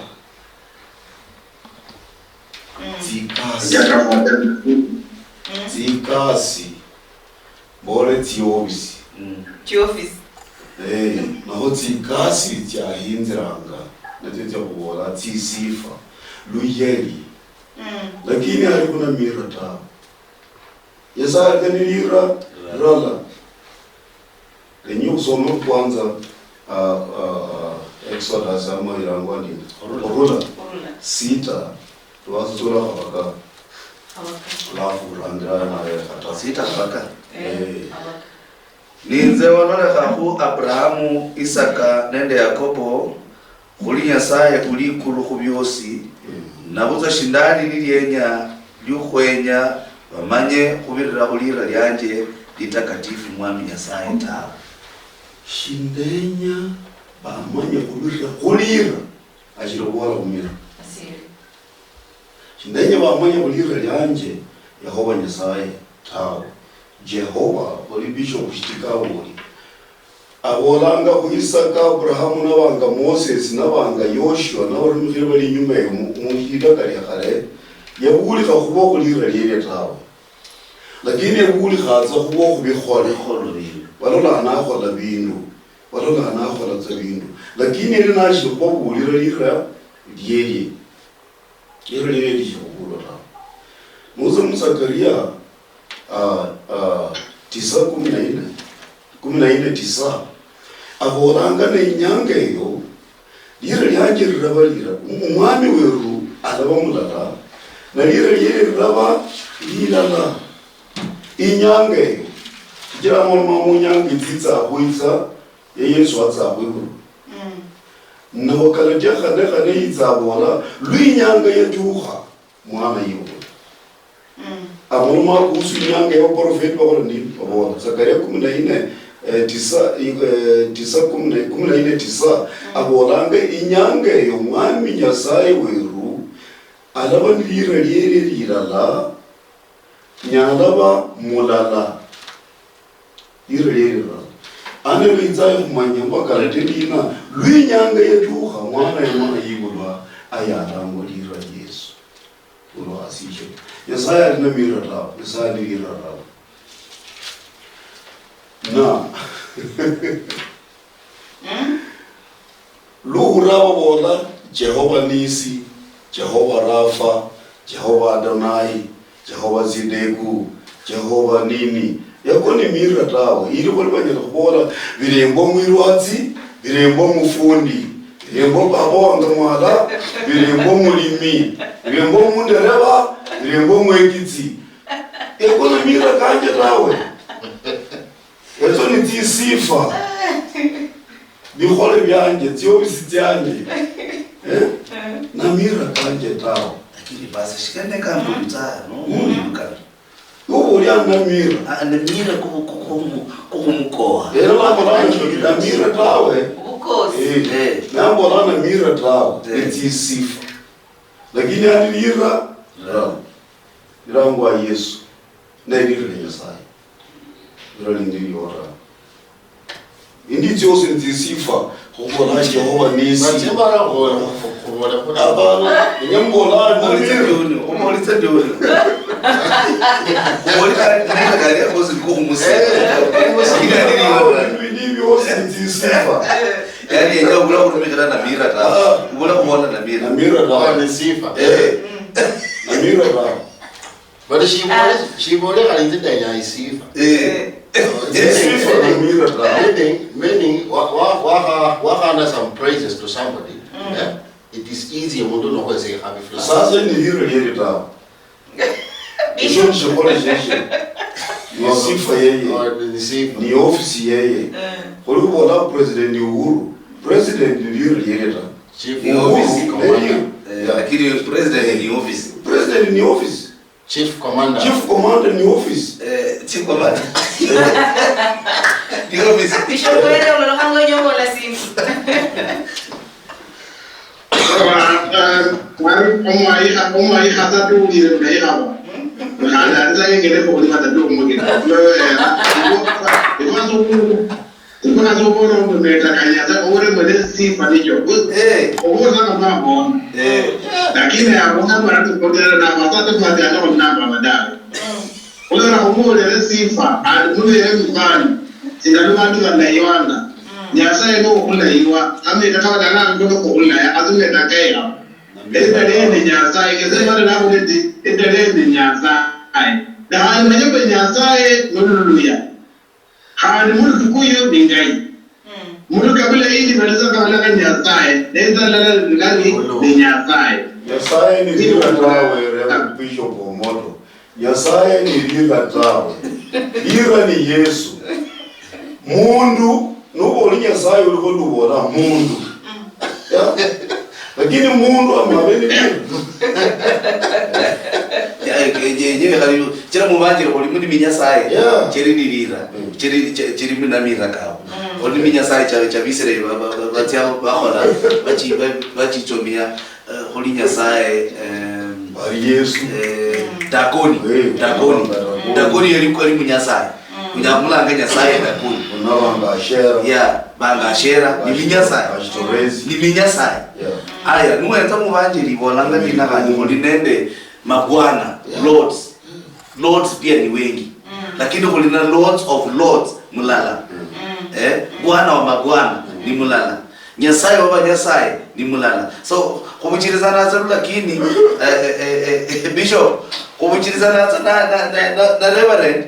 Tsikasi. Tsikasi. Mbole tsiofisi. Chiofisi. Eh, naho tsikasi tsiahinziranga, natsio tsia khubola tsisifa, luyeli. Lakini ali khuna mira tawe. Nyasaye ali ni lira lala. Lenye khusoma kwanza, ah, ah, Exodus ama ilangwa nini? Orula. Orula. Orula. Sita, lwasasula khabaka. Khabaka. Alafu urangira naye kata. Sita khabaka. Eh. Khabaka. Ninze walolekha khu Abrahamu, Isaka nende Yakobo, khuli Nyasaye uli ikulu khu biosi, nabutswa shindali nilienya liukhwenya bamanye khubirira khulira lianje litakatifu Mwami Nyasaye tawe. Shindenya bamanye khubirira khulira, ashiri khubola khumira. Shindenya bamanye khulira lianje Yehova Nyasaye tawe. Jehova, oli Bishop Shitika oli. Abolanga khu Isaka, Abrahamu, nabanga Moses, nabanga Yoshua, nabarumikhire bali inyuma eyo mu, mu lidaka lia khale, yabulikha khubo khulira lielio tawe. Lakini yabulikhatsa khubo khubikhola. Bikholo bindu. Balola nakhola bindu. Balola nakhola tsa bindu. Lakini yali nashiri khubabulira lira lielie. Lero lilio lishiri khukhulwa tawe. Muze mu Zakaria, ah, ah, tisa kumi na nne, kumi na nne tisa, abolanga ne inyanga eyo, lira lianje liraba lira, omwami weru alaba mulala, na lira lielie liraba lilala. Inyanga eyo, shichira amoloma mu nyanga itsitsa khwitsa, ye Yesu atsa khwikulu. Na Wakalatia khane khane yitsa abola, lwa inyanga yatukha, mwana yibula. Amaloma kuhusu inyanga ya baprofeti bakhola nini? Babola. Zakaria kumi na nne, eh, tisa, eh, tisa, kumi na, kumi na nne tisa, abolanga inyanga eyo Mwami Nyasaye weru alaba ni lira liere lilala, nyalaba mulala. Lira liere lilala. Ane lwitsaye khumanya mbu akarete ndina, lwinyanga yatukha, mwana yamala yibulwa, ayalangwa lira Yesu. Olwasishe. Nyasaye ali na mira tawe, Nyasaye ali lira tawe. Na. Mm? Luhura babola, Jehova Nisi, Jehova Rafa, Jehova Adonai, Jehova Zideku, Jehova nini. Yako ni mira tawe. Ili khuli banyala khubola, birembo mwirwatsi, birembo mufundi, birembo baba wanga mwala, birembo mulimi, birembo mundereba, birembo mwekitsi. Yako ni mira kanje tawe. Ezo ni tsisifa. Bikhole bianje, tsiofisi tsianje. Eh? Na mira kanje tawe. Lakini basi, shikane kambo mzaa, no? Mm. Mukana. Ubu uli anamira. Ah, namira kuku-, kuku-, kuku-, kukumukoa. Era nambola namira tawe. Obukosi. Eh. Eh. Nambola namira tawe. Eh. Ni tsisifa. Lakini ani lira? Lira. Lirangwa Yesu. Ne lira ni Nyasaye. Lira lindi liora. Indi tsiosi nitsisifa, khukhola Jehova nisi. But embara khubona, khubona, khubona. Abana, ninye mbola, umolitse ndio, umolitse ndio. Umolitse ndio, kali akosi kukhumusi. Eh, eh, eh, eh, eh, eh, eh, yani, yenya ubula khurumikhira namira ta. Ah. Ubula khubola namira. Namira ta. Ah, ni sifa. Eh. Namira ta. But shibole, shibole khali inze ndenya isifa. Eh. Isifa namira ta. Meaning, meaning, wa, wa, wakha-, wakhana some praises to somebody, eh, it is easy omundu nokhwesa ikhabi fulani. Sasa ni liro lieri ta. Isho ni shikhole sheshe. Ni sifa yeye. Oh, ni sifa. Ni ofisi yeye. Eh. Khuli khubola President Uhuru. President ni liro lieri ta. Chief. Ni Uhuru, office commander. Eh, yeah. Lakini president ni office. President ni office. Chief Commander. Chief Commander ni office. Eh, Chief Commander. Ni office. Bishop, wewe unaona kama wenyewe wala simu. Omwaikha, omwaikha satuulire bulayi khaba. Khandi ali sayengele khuli batatu omugeni. Ibaso Ikhona sobola mbu meta kanyasa, owere mwene sifa nicho. Eh. Obola sana mabona. Eh. Lakini abona mara tukotera na masate mati ana onamba madara. Olera omulere sifa, ali mulere mfano. Sindali bandu banayona. Nyasaye no okulayiwa, ameta kaba dala ngono okulaya, azumeta kaya. Edalene Nyasaye, kese bana nabuleti, edalene Nyasaye. Na hali manyoko Nyasaye, noluluya. Khandi mu lutuku iyo ni ngai. Mm. Mundu kabula yindi malisa kabula ka Nyasaye, netsa lala lali ni Nyasaye. Nyasaye ni lira tawe, Reverend Bishop Omoto. Nyasaye ni lira tawe. Lira ni Yesu. Mundu, nubo oli Nyasaye ulikho nubola mundu. Mm. Ya. Lakini mundu amabe ni lira. Ya, ye, ye, ye, khali, chira mubanjire khuli muli mi Nyasaye, yeah, chiri ni lira, mm, chiri, chi-, chiri mu namira kawo. Mm. Khuli mi Nyasaye cha, cha Bisirayeli ba, ba, ba, batsia bakhola, bachi-, ba, bachichomia, eh, khuli Nyasaye, em, ali Yesu. Eh, Dagoni. Eh, Dagoni. Dagoni. Dagoni yali, yali mu Nyasaye. Mm. Unyala khumulanga Nyasaye Dagoni. Unabanga Ashera. Yeah, banga Ashera, ni Ash-, binyasaye. Ashtoreth. Ni binyasaye. Yeah. Aya, nuwenza mubanjiri bolanga lina khandi khuli nende mabwana, yeah, lords. Lords pia ni wengi. Mm. Lakini khuli na lords of lords mulala. Mm. Eh, bwana wa mabwana ni mulala. Nyasaye wa banyasaye ni mulala. So, khubuchirizana tsa lakini, eh, eh, eh, eh, Bishop, khubuchirizana tsa na, na, na, na, na Reverend,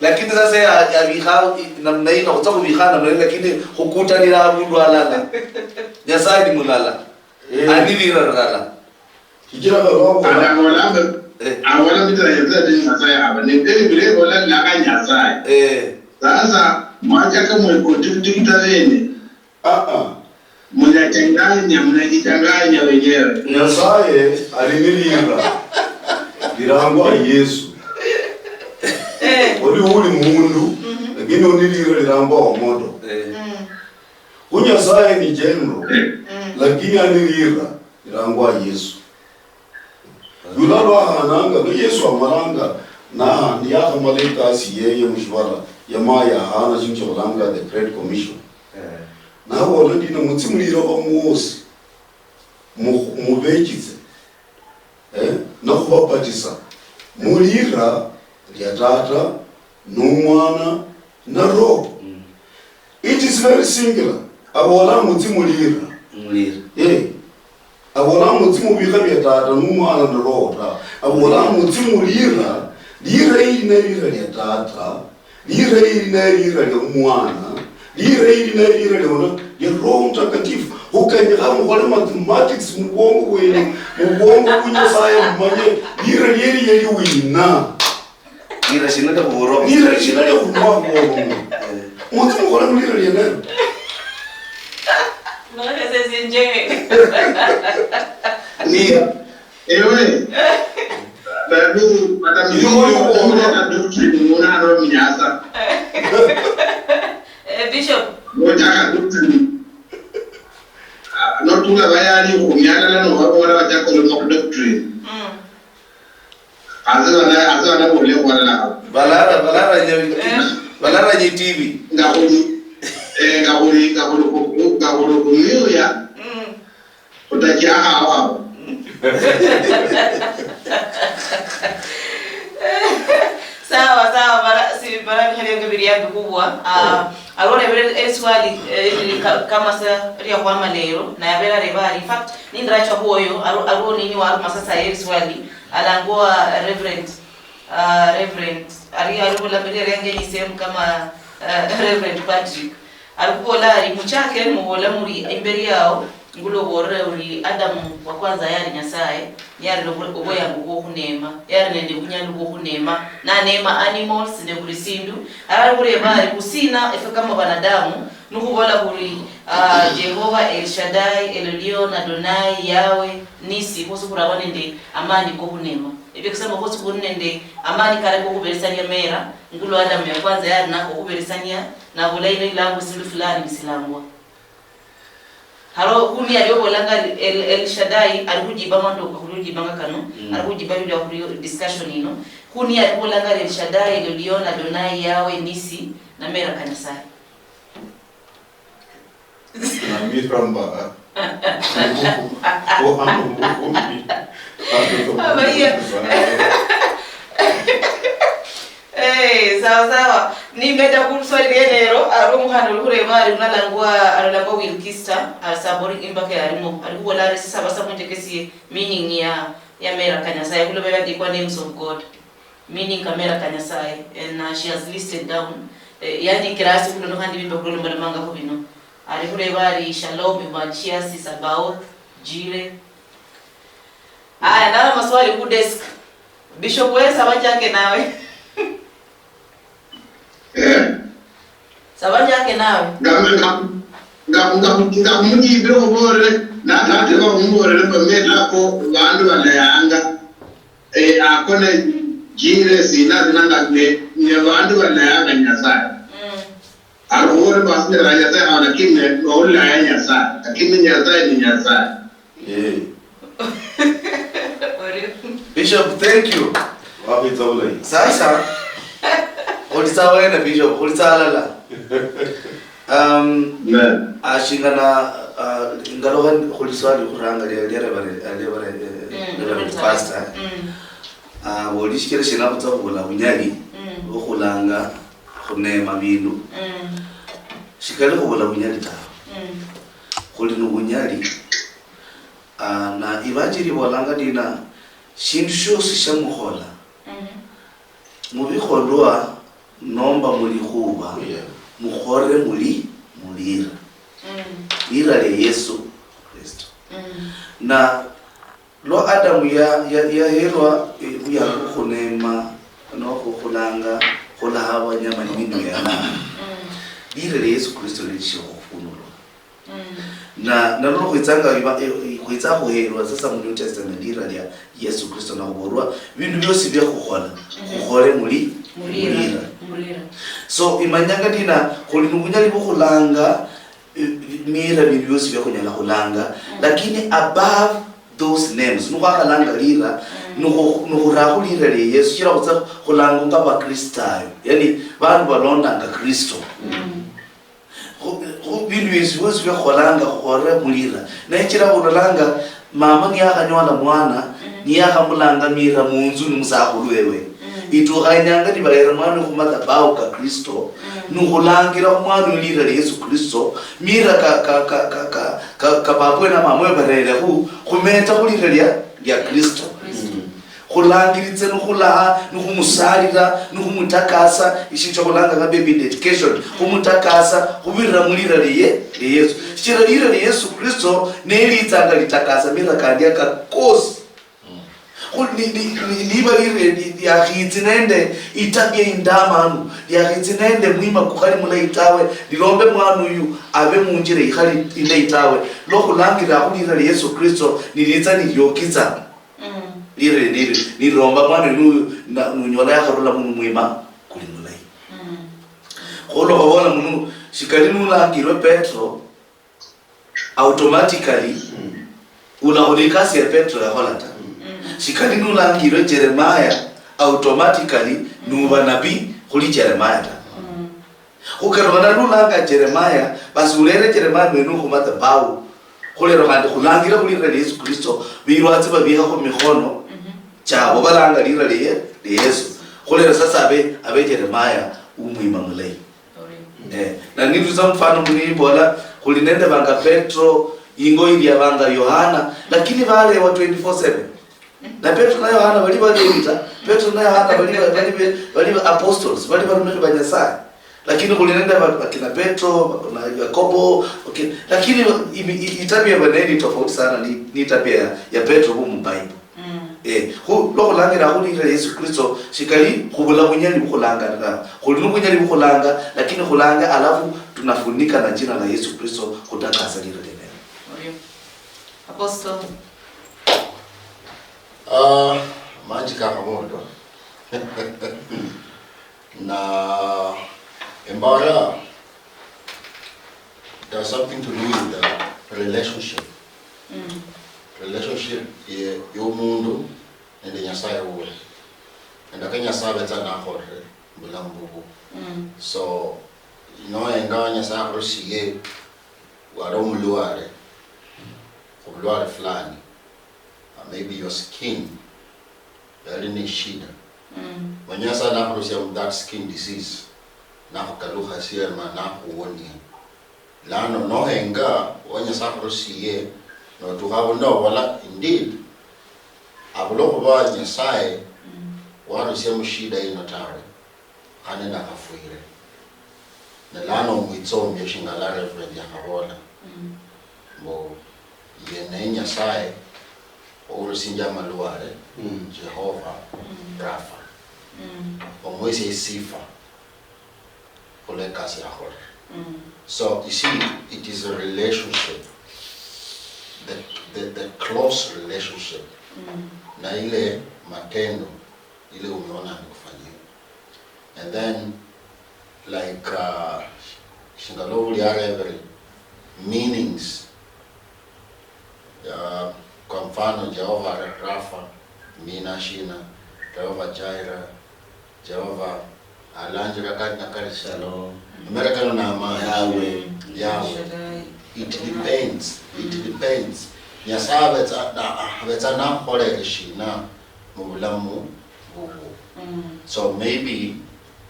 lakini sasa ya, yabikha namna hii, nakhutsa khubikha namna hii, lakini khukutanira abundu alala. Nyasaye ni mulala. Eh. Ani lira lala. Shichira baba. Anabola mbe, eh, abola mbu Nyasaye ati Nyasaye aba. Ne, eh, Biblia ibola laka Nyasaye. Eh. Sasa, mwachaka mwe contradict bene. Ah, ah. Munachanganya, munajichanganya wenyewe. Nyasaye ali ni lira lirangwa Yesu. Eh. Oli uli mundu, mhm, lakini uli lira lirangwa Omoto. Eh. Mm. Khu Nyasaye ni general, mm, lakini ali lira lirangwa Yesu. Lula lwahananga, lwa Yesu amalanga, na, niyakhamala ekasi yeye mushibala, Jamaa yahana shindu shikhulanga the Great Commission. Nabola ndina, mutsi mulira mwosi, mu- mubechitse, eh, nokhubabatisa mulira lia Tata, nu Mwana, na Roho. It is very singular. Abola mutsi mulira. Mulira. Eh. Abola mutsi mubikha bia Tata nu Mwana na Roho ta. Abola mutsi mulira. Lira ili ne lira lia Tata. Lira ili ne lira lia Mwana. Lira ili ne lira lia Mwana, lia Roho Mtakatifu. Khukanyikha mukhole mathematics mubwongo bwene, mubwongo bu Nyasaye mumanye lira lieli yeli wina. Lira shina lia khuburwa? Lira shina lia khuburwa khuburwa? Mutsi mukhole mulira lienelo. Noresesie njebe. Lira. Ewe. Babu, madam, iyo muli khuburwa. Doctrine muna aro minyasa. Eh, Bishop. Mutaka doctrine. Ah, notula bayali khumialala no babola bachakole mu doctrine. Mm. Ase bana, ase bana bole khwalala. Balara, balara nya, balara nya T V. Nga khuli, eh, nga khuli, nga khuli khu-, nga khuli khumyuya. Mm. Khutachia awo awo. Sawa, sawa, bara, si, bara bikhalia nga bili yambi khubwa. Ah, aro rebere eswali, eh, ka-, kama sa ria khwama lero, na yabera reba ari, in fact, nindiracha khuoyo, aro, aro nini waruma sasa eswali, alangwa Reverend, ah, Reverend, ari, ari bulambiri ari ange ni same kama, eh, Reverend Patrick. Ari khubola ari, muchake nimubola muri imberi yao, ngula obolere uri Adamu wa kwanza yari Nyasaye, niyarire obwe-, obweyangu bwokhunema, yari nende obunyali bwokhunema, nanema animals nende buli sindu. Ari ari khureba ari, khusina efwe kama banadamu, nikhubola khuri, ah, Jehova El Shaddai, El Elyon, Adonai, Yahweh, Nisi, khwosi khuraba nende amani kokhunema. Ebyo kusema khwosi khuri nende amani kare kokhuberesania mera, ngulwa Adamu ya kwanza yari nako okhuberesania, nabula ino ilangwa esindu fulani nisilangwa. Haro khuni ali obolanga ari El, El Shaddai, ari khujiba mando khuli ojibanga kano, mm, ari khujiba yuli akhuli discussion ino. Khuni ali obolanga ari El Shaddai, El Elyon, Adonai, Yahweh, Nisi, na mera ka Nyasaye. Namiramba. Abaiya. Eh, sawa sawa. Nimbeta khu swali lienelo, ari omukhana oli khureba ari unalangwa, alolangwa Wilkista, ari sabori imbaka yarimo. Ari khubola ari sisaba sa munjekesie meaning ya, ya mera ka Nyasaye, khuloba yandikwa names of God. Meaning ka mera ka Nyasaye. And, uh, she has listed down. Eh, yandikira asi khulono khandi bimba khulomalomangakho bino. Ari khureba ari Shalom, Imachiasi, Sabaoth, Jire. Aya, naba maswali khu desk. Bishop, we saba njake nawe. Eh. Saba njake nawe. Nga, nga, nga, nga, nga mujibire omubolere, na, nateba omubolere mba mbe nako bandu balayanga. Eh, ako ne Jire sina, sina nga ne, ne bandu balayanga Nyasaye. Mm. Arwori basira Nyasaye, lakini ne, ne ulaya Nyasaye. Lakini Nyasaye ni Nyasaye. Eh. Ori- Bishop, thank you. Wabitsa bulayi. Sasa, khulitsa wena, Bishop, khulitsa alala. Um, Amen. Ashingana, uh, ingalukha khuli swali khuranga lia, lia Reverend, uh, lia Reverend, uh, mm, Reverend Pastor. Mm. Uh, boli shichira shina khutsa khubula bunyali, mm, okhulanga khunema bindu. Mm. Shikali khubula bunyali tawe. Mm. Khuli nu bunyali. Ah, na Ivanjili ibolanga ndina, shindu shiosi shia mukhola, mhm, mubikholwa nomba mulikhuba, yeah, mukhole muli, mulira. Mm. Lira lia Yesu Kristo. Mm. Na lwa Adamu ya, ya, yaherwa, eh, buyangu khunema, nokhukhulanga, khulaha abanyama ni bindu biana. Mm. Lira lia Yesu Kristo lilishia khufunulwa. Mm. Na, na luno khwitsanga iba-, eh, eh, khwitsa khuherwa sasa mu New Testament lira lia Yesu Kristo na khubolwa, bindu biosi bia khukhola, mhm, khukhole muli, mulira, mulira. Mulira. So, imanyanga ndina, khuli nu bunyali bwo khulanga, eh, mira bindu biosi bia khunyala khulanga, mm, lakini above those names, nukhwakhalanga lira, mm, Nukhu- nukhuraho lira lia Yesu, shichira khutsa khulangwa nga Bakristayo, yani vandu valondanga Kristo. Khu- khu vindu vyosi vyosi vyakholanga khukholera mulira. Nechira ulolanga mama niyakhanyola mwana, niyakhamulanga mira munzu ni musakhulu wewe. Itukha inyanga nivalera mwana khumadhabahu ka Kristo, nukhulangira khumwana uyu lira lia Yesu Kristo, mira ka, ka, ka, ka, ka, ka, ka papa we na mama we varerekhu, khumeta khulira lia, lia Kristo. Khulangiritse nikhulaha, nikhumusalira, nikhumutakasa, ishindu shiakhulanga nga baby dedication, khumutakasa, khuvirira mulira liye, lia Yesu. Shichira lira lia Yesu Kristo, nelitsanga litakasa mira kandi aka kosi. Khu- ni- ni- ni- niva lire- li- liakhitsi nende itabia indamanu, liakhitsi nende mwima kukhali mulayi tawe, lilombe mwana uyu ave munjira ikhali indayi tawe, lwa khulangirira khulira lia Yesu Kristo, nilitsa niliokitsa. Lire lire nilomba mwana uyu nu- na- nunyola yakharula munu mwima kuli mulayi. Khulwa khuvola munu, shikali nulangirwe Petro, automatically ulakhola ikasi ya Petro yakhola ta. Shikali nulangirwe Jeremiah, automatically nuva nabii khuli Jeremiah ta. Khukerukhana nulanga Jeremiah, basi ulere Jeremiah mwene khu madhabahu. Khulero khandi khulangire khulira lia Yesu Kristo, bilwatsi babiha khu mikhono chabo, balanga lira lia lia Yesu. Khulero sasa abe, abe Jeremiah umwima mulayi. Eh, na nitutsa mfano munimbola, khuli nende banga Petro, ingo ilia banga Yohana, lakini balewa twenty-four seven. Na Petro na Yohana bali balewi ta. Petro na Yohana bali ba- bali be- bali ba apostles, bali barumikhi ba Nyasaye. Lakini khuli nende ba- bakina Petro, bakina Yakobo, okay. Lakini imi- i- itabia bene ni tofauti sana ni, ni tabia ya, ya Petro bu mu Bible. Eh, khu lwa khulangira khu lira Yesu Kristo, shikali khubula bunyali bukhulanga ta. Khuli nu bunyali bukhulanga, lakini khulanga alafu tunafunika na jina la Yesu Kristo khutakasa lira lenelo. Orio. Apostle. Ah, manji ka khabondo. Na embara, it has something to do with the relationship. Relationship ye yomundu nende Nyasaye wuwe. Nende ka Nyasaye abetsa nakholere bulamu bubwo. So noenga Nyasaye akhurusiye wali omulwale khubulwale fulani, uh, maybe your skin yali neshida. Manya Nyasaye nakhurusia mu that skin disease, nakhukalukhasia ma nakhuwonia. Lano nohenga wa Nyasaye akhurusiye, notukha abundu nobola, indeed, abula okhuba Nyasaye warusia mushida yino tawe, khane nakhafwire. Ne lano omwitsombia shingala Reverend yakhabola, mbu yene Nyasaye ourusinjia amalwale, Jehovah Rapha. Omwesia isifa khulwa ekasi yakholere. So you see, it is a relationship, the, the, the close relationship na ile matendo ile umeona amekufanyia. And then, like, uh, shingala obuli arebere meanings, uh, kwa mfano Jehovah Rapha, mina shina, Jehovah Jireh, Jehovah alanjira kali na kali. Shalom. Amera kano na amani. Yahweh. Yahweh. Shaddai. It depends. It depends. Nyasaye abetsa na- abetsa nakholere shina mubulamu bubwo. So maybe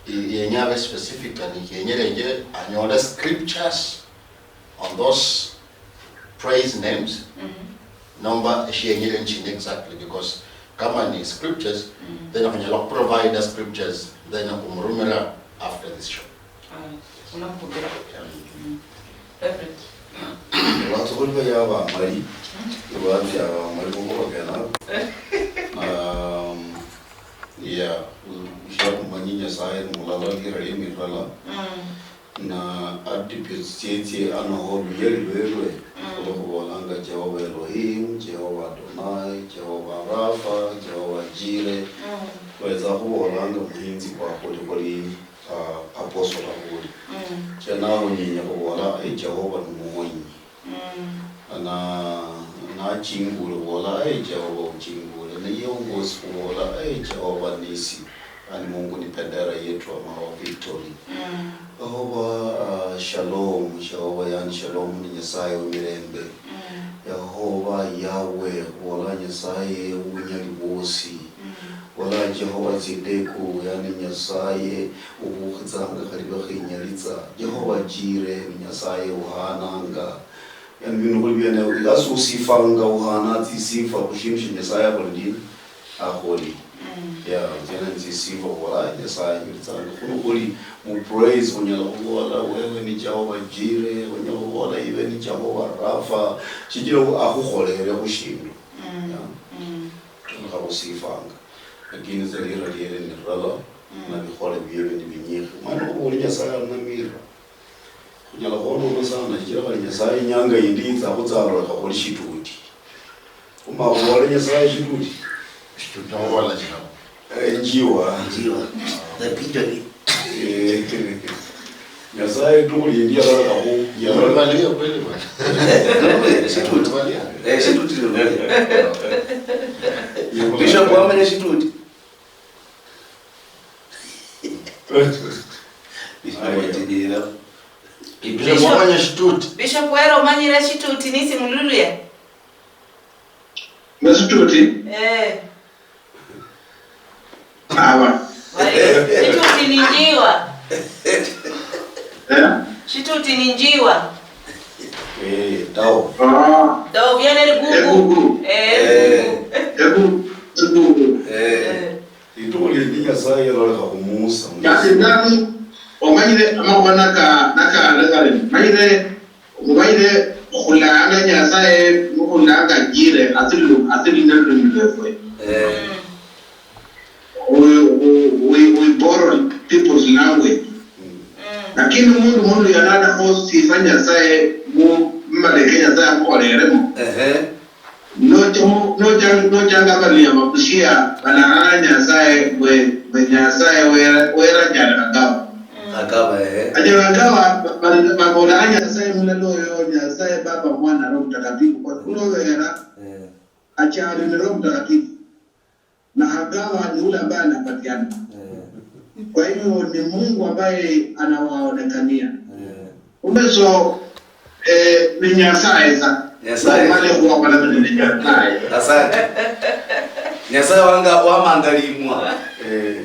i- yenya abe specifically yenyerenje anyole scriptures on those praise names, nomba eshiyenyere nishina exactly, because kama ni scriptures, then khunyala khuprovide scriptures, then khumurumira after this show. Lwatsi khuli bali abamali, lwatsi abamali khukhuba kenako. Um, yeah, shiakhumanyi Nyasaye ni mulala, lira liemilala. Na attributes tsietsie anoho oluyali lwelwe, khulwa khubolanga Jehovah Elohim, Jehovah Adonai, Jehovah Rapha, Jehovah Jireh. Khwetsa khubolanga muhinzi kwa khuli khuli, ah, apostle abuli. Chenaho nyenya khubola, eh, Jehovah ni muhonyi. Na nachingule khubola, eh, Jehovah uchingule. Niye uongozi khubola, "Hey, Jehovah Nisi, yani Mungu ni bendera yetu ama our victory." Mm. Jehovah, ah, Shalom, Jehovah yani Shalom ni Nyasaye wemirembe. Mm. Jehovah Yahweh, khubola Nyasaye ubunyali bwosi. Mm. Khubola Jehovah Tsidkenu, yani Nyasaye ubukhitsanga khali bakhinyalitsa. Jehovah Jireh ni Nyasaye uhananga. Yani, bindu khuli biene, hasi usifanga, uhana tsisifa khushindu sha Nyasaye akholi ndina? Akholi. Mm. Yeah, ziene tsisifa khwola Nyasaye anyolitsanga. Khuno khuli mu praise, khunyala khubola, "Wewe ni Jehovah Jireh," khunyala khubola, "Iwe ni Jehovah Rapha," shichira u-, akhukholere khushindu. Mm. Yeah. Mm. Khuno khabusifanga. Lakini tsa lira liere ni lilala, mm, na bikhole biebe ni binyikhi. Mwana khuboli Nyasaye alinamira. Khunyala khwonona sana, shichira khali Nyasaye inyanga yindi yitsa khutsa alolekha khuli shituti. Khuma khuboole Nyasaye shituti. Shituti, obola shina? Eh, njiwa. Njiwa. The picture ni Eh, Nyasaye tu khuli yindi yalolekha khu, yalolekha. Umevalia kweli bwana? Shituti. Umevalia? Eh, shituti ni Bishop wamanya shituti? Bishop wamanya shituti. Bishop wera omanyira shituti nisi mululuya? Masituti? Eh. Awa. Shituti ni njiwa. Eh? Shituti ni njiwa. Eh, tao. Ah. Tao, viene el gugu. Egugu. Eh, egugu. Egugu. Egugu. Eh. Eh. Litukhu lindi Nyasaye yalolekha khu Musa. Basi nani omanyire amakhuwa naka, naka, naka, omanyire, omanyire okhulanga Nyasaye, nokhulanga Jireh, atsilu-, atsili nalulimi lwefwe. Eh. We, we, we, we borrow people's language. Mm. Lakini mundu, mundu yalala khosisa Nyasaye mu, mumaleke Nyasaye amukholeremo. Ehe. Nocha-, nocha-, nochanga balia babushia balang'ana Nyasaye mbwe, mbwe Nyasaye wera, wera Nyarangaba. Akaba, ehe. Anyarangaba ba-, ba-, babolanga Nyasaye mulala oyo, Nyasaye Baba, Mwana, Roho Mtakatifu. Kwa kuno wera, eh, achali ni Roho Mtakatifu. Na Hagar ni ule ambaye anapatiana. Eh. Kwa hivyo ni Mungu ambaye anawaonekania. Eh. Kumbe so, eh, ni Nyasaye sa. Nyasaye. Wale huwa wala ni Nyasaye. Asante. Nyasaye wanga wamangalimwa. Eh.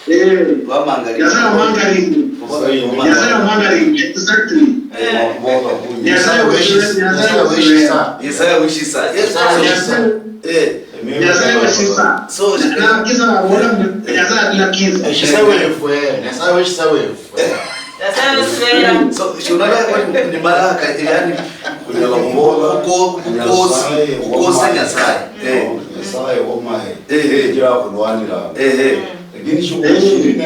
Eh. Wamangalimwa. Nyasaye wamangalimwa. Nyasaye wamangalimwa. Exactly. Eh. Nyasaye weshisa. Nyasaye weshisa. Nyasaye weshisa. Nyasaye weshisa. Eh. Nyasaye weshisa. So, na, na, kisa na wala, Nyasaye atila kisa. Eshisa wefwe, Nyasaye weshisa wefwe. Nyasaye weshisa. So, shunala kwa ni malaka, yani, kunyala kubola, ko, ko, Nyasaye, kose Nyasaye. Eh. Nyasaye womahe. Eh, eh. Jira kulwanira. Eh, eh. Lakini shughuli shiri na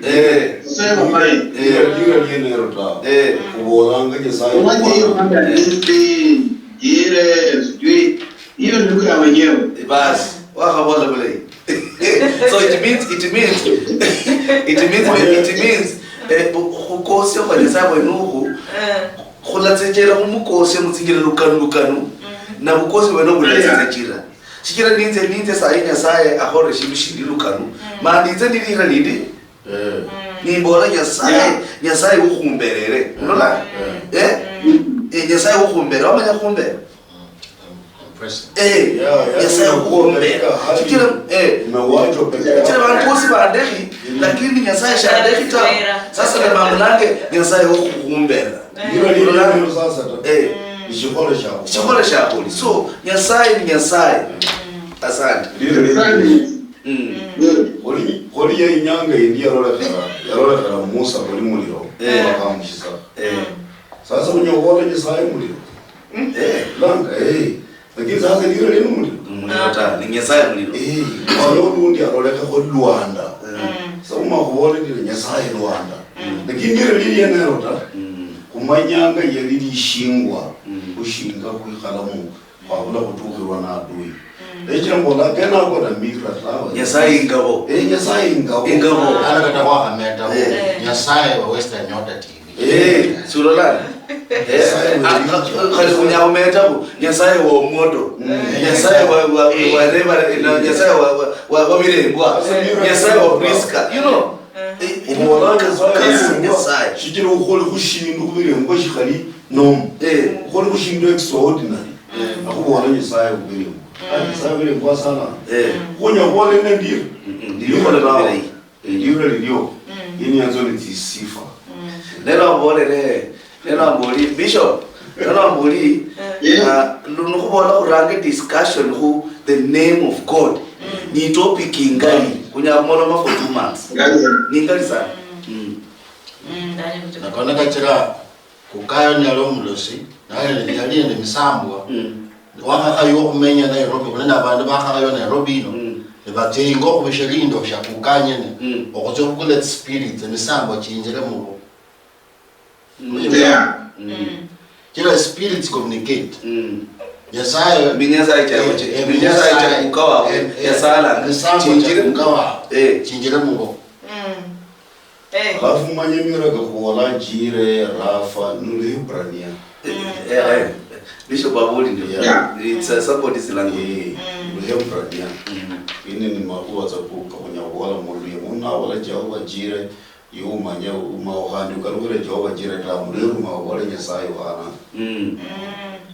eh. Nyasaye womahe. Eh. Jira, jira lienero ta. Eh. Kubolanga Nyasaye. Womahe. Jire, sijui. Hiyo ni lugha ya wenyewe. Eh, basi, wakhabola bulayi. So it means, it means, it means, it means, eh, bu-, khukosia khwa Nyasaye khwenuku, eh, khulatsechera khumukosia mutsinjira lukanu lukanu, mm, na bukosi bwene bulatsechera. Shichira ninze, ninze sayi Nyasaye akhore shindu shindi lukanu, mm, ma ninze nilira lindi, eh, nimbola Nyasaye, yeah, Nyasaye ukhumberere. Ulola? Mm. Eh? Mm. Eh, Nyasaye ukhumberere, wamanya khumbera? Eh, yeah, yeah, Nyasaye yeah, ukhumbera. Shichira, eh, shichira bandu bosi bandekhi, mm, lakini Nyasaye shandekhi ta. Sasa na mambo nange, Nyasaye ukhumbera. Nilo lilo sasa ta. Eh. Ni shikhole shakho. Shikhole shakho. So, Nyasaye ni Nyasaye. Mm. Asante. Lilo lilo. Mm. Khuli, khuli ye inyanga yindi yalolekhera, yalolekhera Musa khuli muliro, eh, wakamushisa. Eh. Sasa unyala khubola Nyasaye muliro. Eh. Langa, eh. Lakini sasa lira lino muliro. Muliro ta, ni Nyasaye muliro. Eh, waliwo lundi alolekha khu lwanda. Mm. Sasa uma khubola lira Nyasaye lwanda. Mm. Lakini lira lili enero ta. Mm. Khumanyanga yali lishingwa, mm, khushinga khwikhalamu, khwabula khutukhirwa na adui. Mm. Lechira mbola kena ako na mira tawe. Nyasaye ingabo. Eh, Nyasaye ingabo. Ingabo. Ana kata khwakhameta, eh, Nyasaye wa Western Nyota T V. Eh, sulola. Eh, ah, ah, khali khunyala khumetako, Nyasaye wa omwoto, Nyasaye wa, wa, wa Reverend, na Nyasaye wa, wa, wa, wa Birembwa, Nyasaye wa Prisca, you know. Eh, eh, Obola Nyasaye, Nyasaye, Nyasaye. Shichira ukholi khushindu khubirembwa shikhali normal. Eh. Ukholi khushindu extraordinary. Akhubola Nyasaye khubirembwa. Nyasaye khubirembwa sana. Eh. Khunya khubona nendira. Mm, mm, ndikhola bulayi. Elibula lilio, yenianzo ni tsisifa. Neno ambolere, neno amboli, Bishop, neno amboli, ah, lu-, nukhubola khurange discussion khu the name of God. Ni topic ingali, kunyala khumoloma for two months. Ni ngali sana. Mm. Nakona kachira Kukayo niyali omulosi, naye niyali nende emisambwa. Wakhakhaywa okhumenya Nairobi, khuli nabandu bakhakhaywa Nairobi ino, nibatsia ingo okhubisha elindo shia Kuka anyene, okhutsia okhukula tsispirits, emisambwa chinjire mubo. Chira spirits communicate. Nyasaye, mi Nyasaye cha, eh, eh, mi Nyasaye cha Kuka wawe, eh, eh, yasalanga. Emisambwa chinjire Kuka wawe, eh, chinjire mubo. Eh. Alafu manye mira kakhubola njire, rafa, ni Luhebrania. Eh, eh, eh. Bishop aboli ndio. Yeah. It's a somebody's language. Eh, Luhebrania. Ine ni makhuwa tsa ku-, kakhunya khubola mu Luya. Mundu nabola Jehova njire, iwe umanye, uma-, khandi ukalukhire Jehova njire ta, mu Luya uma obole Nyasaye Yohana.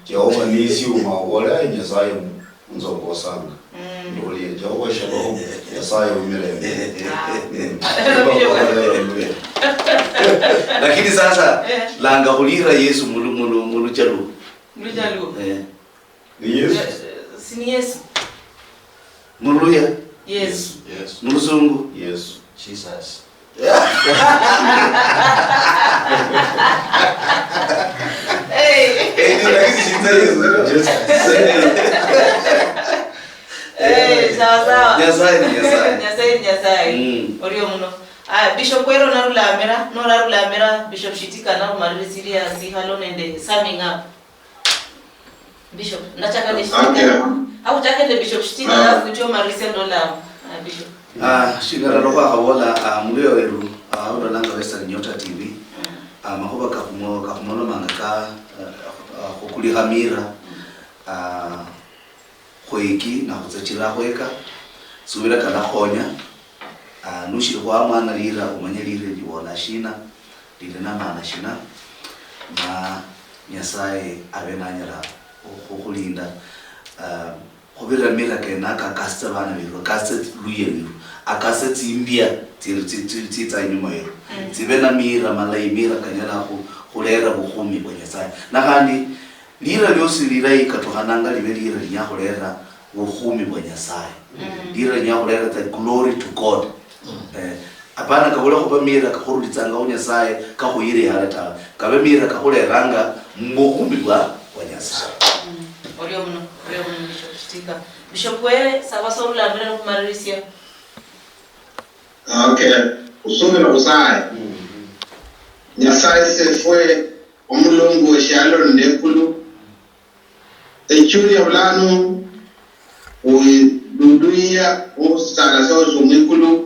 Jehova nisi uma obole, "Ai, Nyasaye mu-, unzongosanga." Ndolia Jehova Shalom, Nyasaye umirembe. Lakini sasa, langa khulira Yesu mulu-, mulu-, muluchaluo. Muluchaluo. Eh. Ni Yesu. Eh, si ni Yesu. Muluya. Yesu. Yesu. Mulusungu. Yesu. Jesus. Hey. Eh, ni rahisi shinda Yesu. Jesus. Eh, sawa, sawa. Nyasaye ni Nyasaye. Nyasaye ni Nyasaye. Mm. Orio muno. Aya, Bishop Wero narula amera, norarula amera, Bishop Shitika nakhumalirisiria sikhalo nende summing up. Bishop, ndachaka ne Shitika. Akhuchake ne Bishop Shitika, alafu icho marisia ndola. Ah, Bishop. Ah, shinga lero khwakhabola, ah, muluya weru, ah, ulolanga Western Nyota T V. Ah, makhuba kakhumo-, kakhumolomanga ka, ah, ah, khukulikha mira. Ah, khweki, nakhutsa chira khweka. Subira kalakhonya. Ah, nushiri khwa mwana lira, umanye lira libola shina, liri na maana shina, ma Nyasaye abe nanyala khukhulinda, ah, khubirira mira kenaka, akasitse bana beru, akasitse luya lweru, akasitse tsimbia tsiri tsi-, tsi-, tsitsa inyuma yeru, tsibe na mira malayi, mira kanyala khu-, khulera bukhumi bwa Nyasaye. Na khandi, lira liosi lirayi katukhananga libe lira linyala khulera bukhumi bwa Nyasaye. Lira linyala khulera the glory to God. Eh, apana kabule khuba mira kakhurulitsanga khu Nyasaye kakhuyira ihale tawe. Kabe mira kakhuleranga mubukhumi bwa, bwa Nyasaye. Orio muno, orio muno Bishop Shitika. Bishop Were, saba sorulambira nokhumalirisia. Okay. Khusubira Khusaye. Nyasaye sefwe, Omulungu weshialo nende ekulu, echulia bulano, widuduya khusala syawo syomwikulu,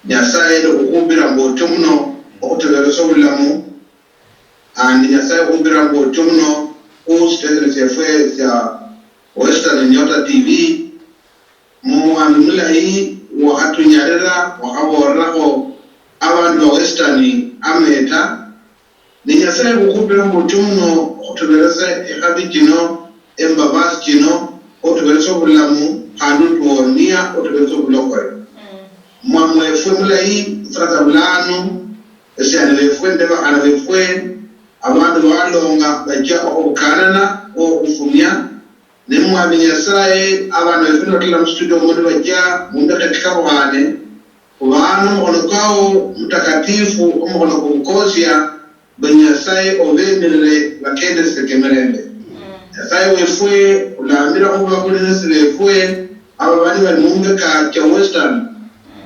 Nyasaye, ndi khukhupira mbu otyo muno okhutuberesa obulamu, and Nyasaye, khukhupira mbu otyo muno khu station syefwe sya Western Nyota T V, Mumwami mulayi, wakhatunyalira, wakhaboolrakho abandu ba Western Ameta. Ne Nyasaye, khukhupira mbu otyo muno, khutuberese ekhabi chino, embabasi chino, otuberese obulamu, khandi otuwonia, otuberese obulokole. Mwami wefwe mulayi, sasa bulano, esiani befwe nende bakhana befwe, abandu balonga bachia okhubukanana, okhufumia, Ne Mwami Nyasaye, abana befu nibatula mu studio omo nibacha mu mbeka chikabukhane, khubano omukhono kwao mutakatifu, omukhono kwobukosia, mbu Nyasaye obemirire bakendeseke emirembe. Nyasaye wefwe, khulambira khubabulinisi befwe, aba bali bali mu mbeka cha Western,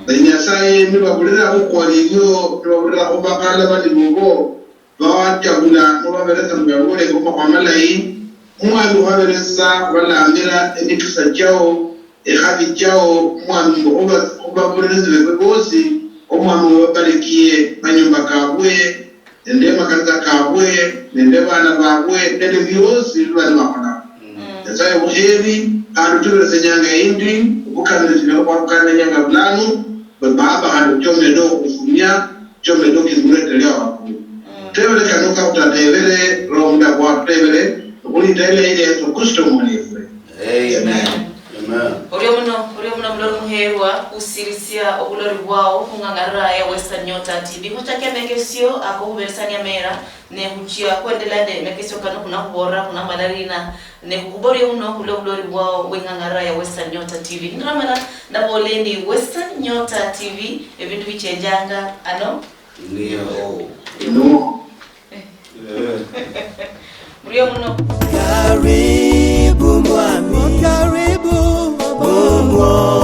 mbu Nyasaye nibabulira khukhwa lilio, nibabulira khubakhala bali bobo, bawachagula mubaberesa mubabole omakhuwa malayi, Omwami khubaberesa khubalambira emikisa chiao, ekhabi chiao, Omwami mbu khuba-, khubaburirisi befwe bosi, Omwami obabarikie manyumba kabwe, nende makanisa kabwe, nende bana babwe, nende biosi bibali bakhola. Nyasaye obukheri, khandi otuberese nyanga yindi, obukanire chinyala khwabukana nyanga bulano, bwe baba khandi ochomede okhufumia, ochomede okhingulete lya wakulu. Tebere kano kakutata ebere, Roho Mutakatifu atebere, okhulita ile ile Yesu Kristo mwene efwe. Amen. Amen. Orio muno, orio muno mulori muherwa, khusirisia obulori bwao khung'ang'arira ya Western Nyota T V. Khuchaka emekesio ako khuberesania mera, ne khuchia khwendela nde emekesio kano khunakhubolera khunamala lina, ne khukuboria muno khulwa obulori bwao bweng'ang'arira ya Western Nyota T V. Niramala nabola endi Western Nyota T V, ebindu bichenjanga ano. Ndio. Ino. Murio muno. Karibu mwami, karibu Mungu.